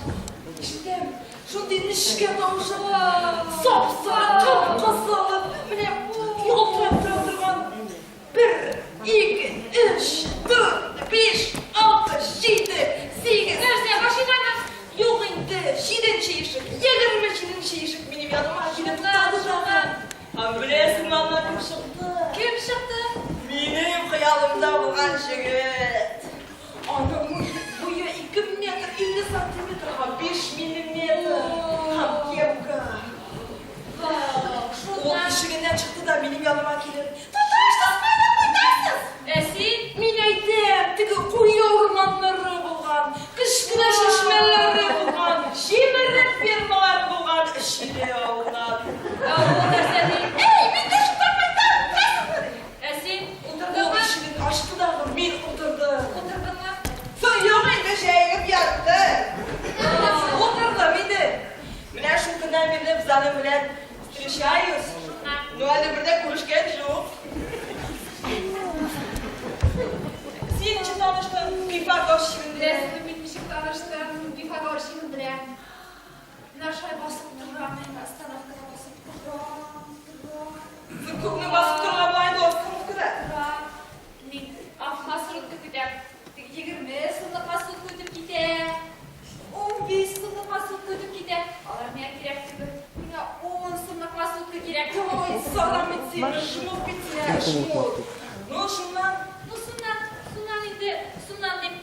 Ишетәм, шундый нечкә тавышы, сап-сары, кып-кызыл, менә ялтырап тора торган. Бер, ике, өч, дүрт, биш, алты, җиде, сигез. Нәрсә, машинамы? Юк инде, җиденче ишек, 27нче ишек минем яныма килеп туктады тагын. Һәм беләсеңме, аннан кем чыкты? Кем чыкты? Минем хыялымда булган җегет. Аның буе 2 метр 50 сантиметр һәм 5 миллиметр. Һәм кепка. Ул ишегеннән чыкты да минем яныма килеп, Туташ, сез кайда кайтасыз? Ә син? Мин әйтәм, теге куе урманнары булган, кечкенә чишмәләре булган, җимерек фермалары булган Өчиле авылыннан. Ә ул нәрсә ди? Әй, мин дә шунда кайтам, утырасызмы? Ди. Ә син Ул утырдыңмы? ишеген ачты да, мин утырдым. Утырдыңмы? Соң юк инде, җәелеп ятты. Утырдым инде. Менә шул көннән бирле без аның белән встречаюсь. Шуннан. Ну, әле бер дә күрешкән юк. Син ничек таныштың Пифагор шигырен белән? Беләсезме, мин ничек таныштым Пифагор шигырен белән? Менә шулай басып торам мин остановкада басып торам, торам. Син күпме басып торган була инде остановкада? Торам. Мин маршрутка көтәм. Теге 20 сумлык маршрутка үтеп китә. 15 сумлык маршрутка үтеп китә. Алар миңа кирәк түгел. Миңа 10 сумлык маршрутка кирәк. Ой, сарам бит син, жмут бит син, жмут. Ну, шуннан? Ну, шуннан, шуннан инде, шуннан дип.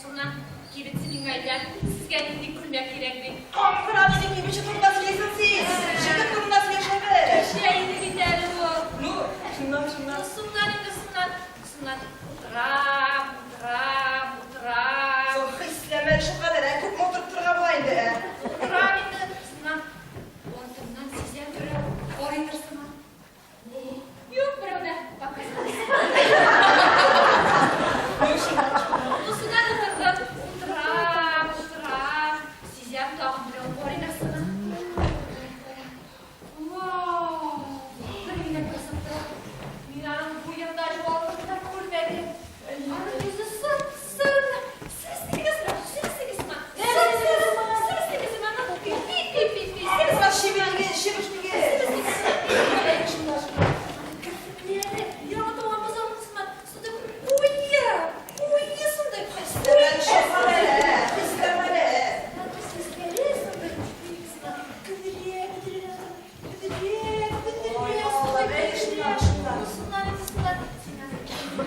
Шуннан кибетче миңа әйтә, сезгә нинди күлмәк кирәк ди. Аңгыра, нинди кибетче турында сөйлисең син? Җегет турында сөйләшәбез. Кеше инде бит әле ул. Ну, шуннан, шуннан. Ну, шуннан инде, шуннан, шуннан утырам, утырам, утырам. Соң хисләмә шулкадәр, ә күпме утырып торырга була инде, ә? Утырам инде, шуннан артымнан сизәм берәү карыйдыр сыман. Юк, берәү дә показалось. Ну, шуннан, шуннан. Ну, шуннан утырдым, утырам, утырам. Сизәм тагын берәү карыйдыр сыман. Вау! Бер генә басып тора. Мин аның буен да, юанлыгын да күрмәдем. Аның йөзе сып-сары. Сез сигезме? Сез сигезме? Пи пи пи пи. Сез чебеш, чебеш Шунда, шунда. Керфекләре яңа туган бозауның сыман. Шунда куе, куе шундай. Хисләмә шулкадәр, ә? Хисләмә. Чәчләре шундай. Көдрә, көдрә, көдрә, көдрә. Ой, Алла, әй, шуннан, шуннан. Шуннан инде, шуннан. Син аны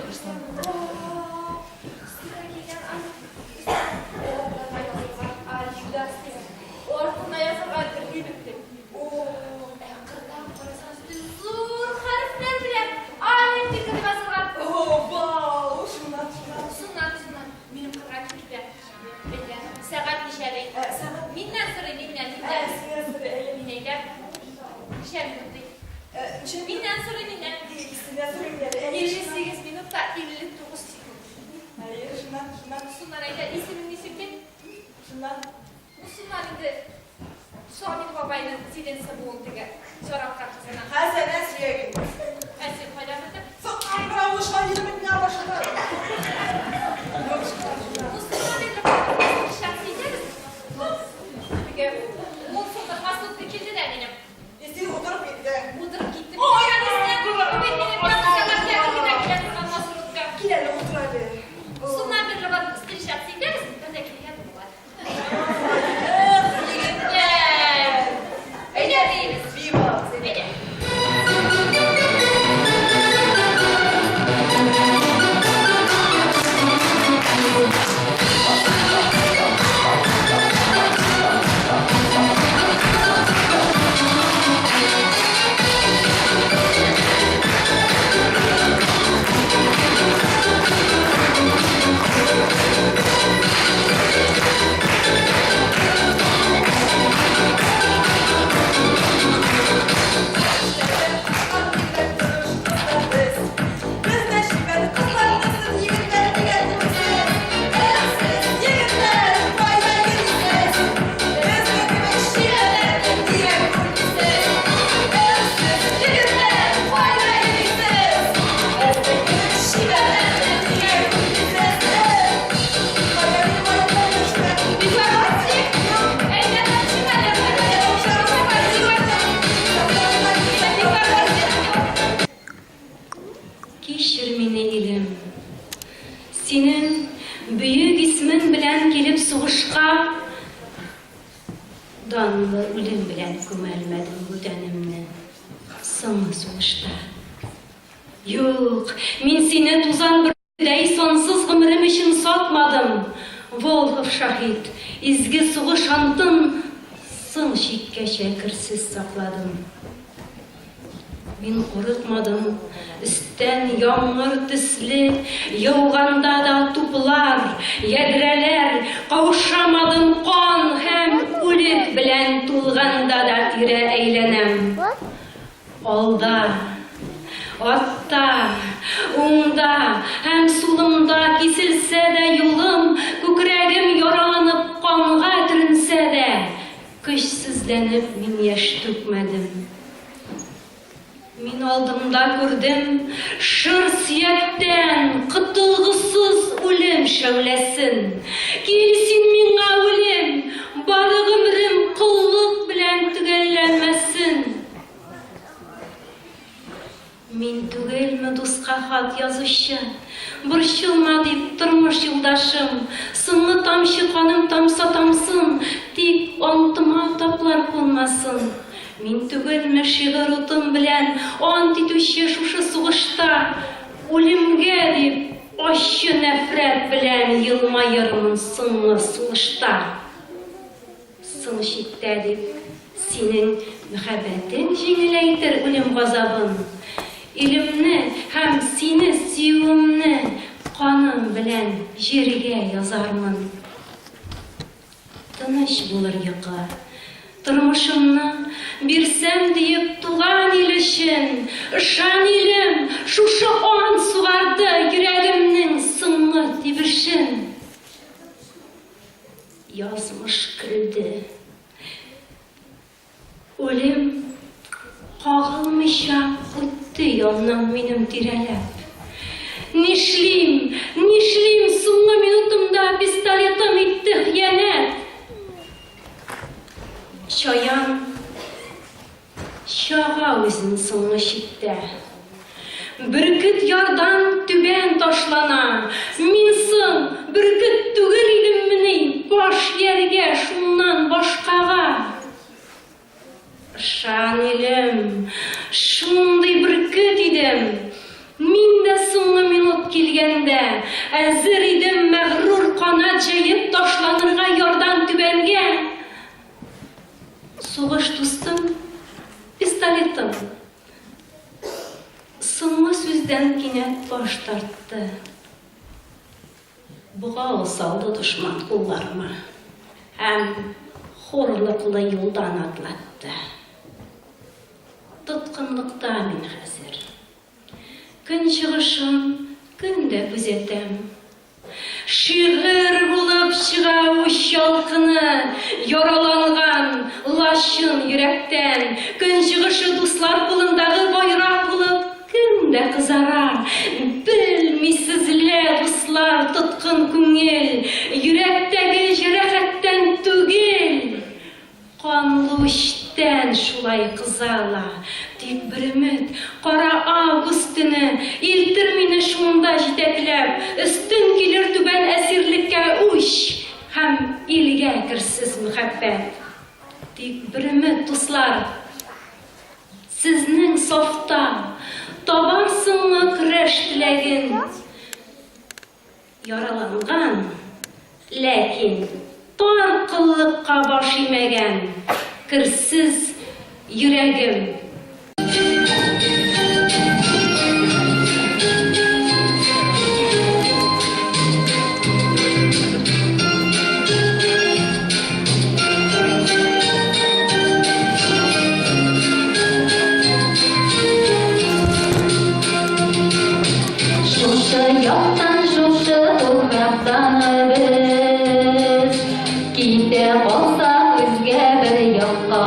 күрсәң, вау! Өстенә кигән аның өстенә язылган Адидас дигән. Артына язылган Рибек дип. О, ә кырдан карасаң, шундый зур хәрефләр белән Олимпик дип язылган. О, вау, шуннан, шуннан. Шуннан, шуннан минем кырга килде. Әйтә, сәгать ничә ди? Сәгать? Миннән сорый, миннән, Ә, миннән. синнән сорый, әйе. Мин әйтәм, ничә минут ди? Ничә минут? Миннән сорый, миннән. Синнән сорыйм әле. Әйе, 58 минутта 59 секунд. Әйе, шуннан, шуннан. Шуннан әйтә, исемең ничек ди? Шуннан. Ну, шуннан инде Шамил бабайның зеленсы буын теге чарапка кызына. Хәсәнә сөяген. Ә син кайдан белдең? Соң аңгыра ул шаһиды бит миңа башында. Ну, шуннан, шуннан. Ну, шуннан инде шәхси итәбез. Теге ун сумлык маршрутка килде дә минем. И син утырып киттең. Утырып киттем. Ой, Бу бит минем ярты сәгатькә генә килә торган маршрутка. Кил әле, утыр әле. Шуннан бирле барып встречаться итәбез, бер дә килгән булмады. Эх, егетләр. Әйдә, биибез. Бии балабыз, әйдә. Әйдә. тәнемне соңгы сулышта. Юк, мин сине тузан бөртегедәй сансыз гомерем өчен сатмадым. Волхов шаһит, изге сугыш антын соң чиккәчә керсез сакладым. Мин курыкмадым, өстән яңгыр төсле яуганда да туплар, ядрәләр, каушамадым кан һәм үлек белән тулганда да тирә әйләнәм. Алда, артта, уңда һәм сулымда киселсә дә юлым, күкрәгем яраланып канга төренсә дә, Көчсезләнеп мин яшь түкмәдем. Мин алдымда күрдем шыр сөяктән котылгысыз үлем шәүләсен. Кил син миңа, үлем, бары гомерем коллык белән төгәлләнмәсен. Мин түгелме дуска хат язучы? Борчылма дип, тормыш юлдашым, Соңгы тамчы каным тамса тамсын, Тик антыма таплар кунмасын. Мин түгелме шигырь утым белән Ант итүче шушы сугышта, Үлемгә дип, ачы нәфрәт белән Елмаермын соңгы сулышта. Соң чиктә дип, синең мәхәббәтең җиңеләйтер үлем газабын. Илемне һәм сине сөюемне каным белән җиргә язармын. Тыныч булыр йокы. Тормышымны бирсәм диеп туган ил өчен, ышан, илем, шушы ант сугарды йөрәгемнең соңгы тибешен. Язмыш көлде. Үлем кагылмыйча үтте яннан минем тирәләп. Нишлим, нишлим, соңгы минутымда пистолетым итте хыянәт. Чаян Чага үзен соңгы чиктә. Бөркет ярдан түбән ташлана. Мин соң, бөркет түгел идеммени, баш ияргә шуннан башкага? Ышан, илем, шундый бөркет идем. Мин дә соңгы минут килгәндә, әзер идем мәгърур канат җәеп ташланырга ярдан түбәнгә. Сугыш дустым, пистолетым. Соңгы сүздән кинәт баш тартты. Богау салды дошман кулларыма һәм хурлыклы юлдан атлатты. Тоткынлыкта мин хәзер. Көн чыгышын көн дә күзәтәм. Шигырь булып чыга үч ялкыны Яраланган лачын йөрәктән. Көн чыгышы дуслар кулындагы Байрак булып көн дә кызара. Белмисез лә, дуслар, тоткын күңел Йөрәктәге җәрәхәттән түгел. Канлы үчтән шулай кыза ла. Тик бер өмет, кара август төне Илтер мине шунда җитәкләп, Өстен килер түбән әсирлеккә Үч һәм илгә керсез мәхәббәт. Тик бер өмет, дуслар, сезнең сафта Табарсыңмы көрәш теләген? Яраланган, ләкин тар коллыкка баш имәгән керсез йөрәгем. Шушы яктан, шушы туфрактан без китә калсак үзгә бер якка.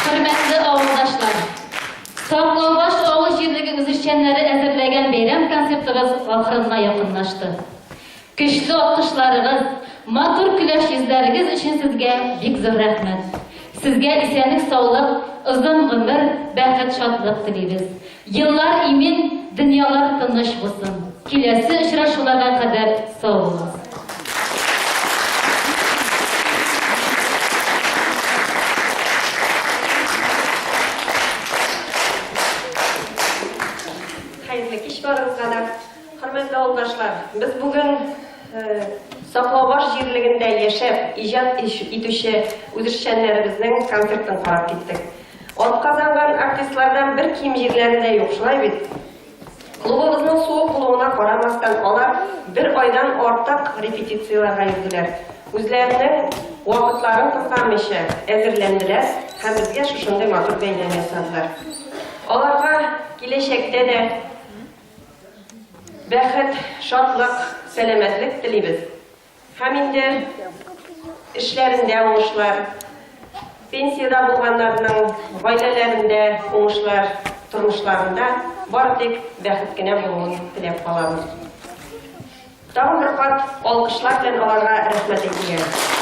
Хөрмәтле авылдашлар! Саклаубаш авыл җирлеге үзешчәннәре әзерләгән бәйрәм концертыбыз ахырына якынлашты. Көчле алкышларыгыз, матур көләч йөзләрегез өчен сезгә бик зур рәхмәт. Сезгә исәнлек-саулык, озын гомер, бәхет-шатлык телибез. Еллар имин, дөньялар тыныч булсын. Киләсе очрашуларга кадәр сау булыгыз. Хәерле кич барыгызга да. Хөрмәтле авылдашлар, без бүген Саклаубаш җирлегендә яшәп, иҗат итүче үзешчәннәребезнең концертын карап киттек. Атказанган артистлардан бер ким җирләре дә юк, шулай бит? Клубыбызның суык булуына карамастан, алар бер айдан артык репетицияләргә йөрделәр. Үзләренең вакытларын кызганмыйча әзерләнделәр һәм безгә шушындый матур бәйрәм ясадылар. Аларга киләчәктә дә Бәхет, шатлык, сәламәтлек телибез. Һәм инде эшләрендә уңышлар, пенсиядә булганнарның гаиләләрендә уңышлар, тормышларында бары тик бәхет кенә булуын теләп калабыз. Тагын бер кат алкышлар белән аларга рәхмәт әйтик әле.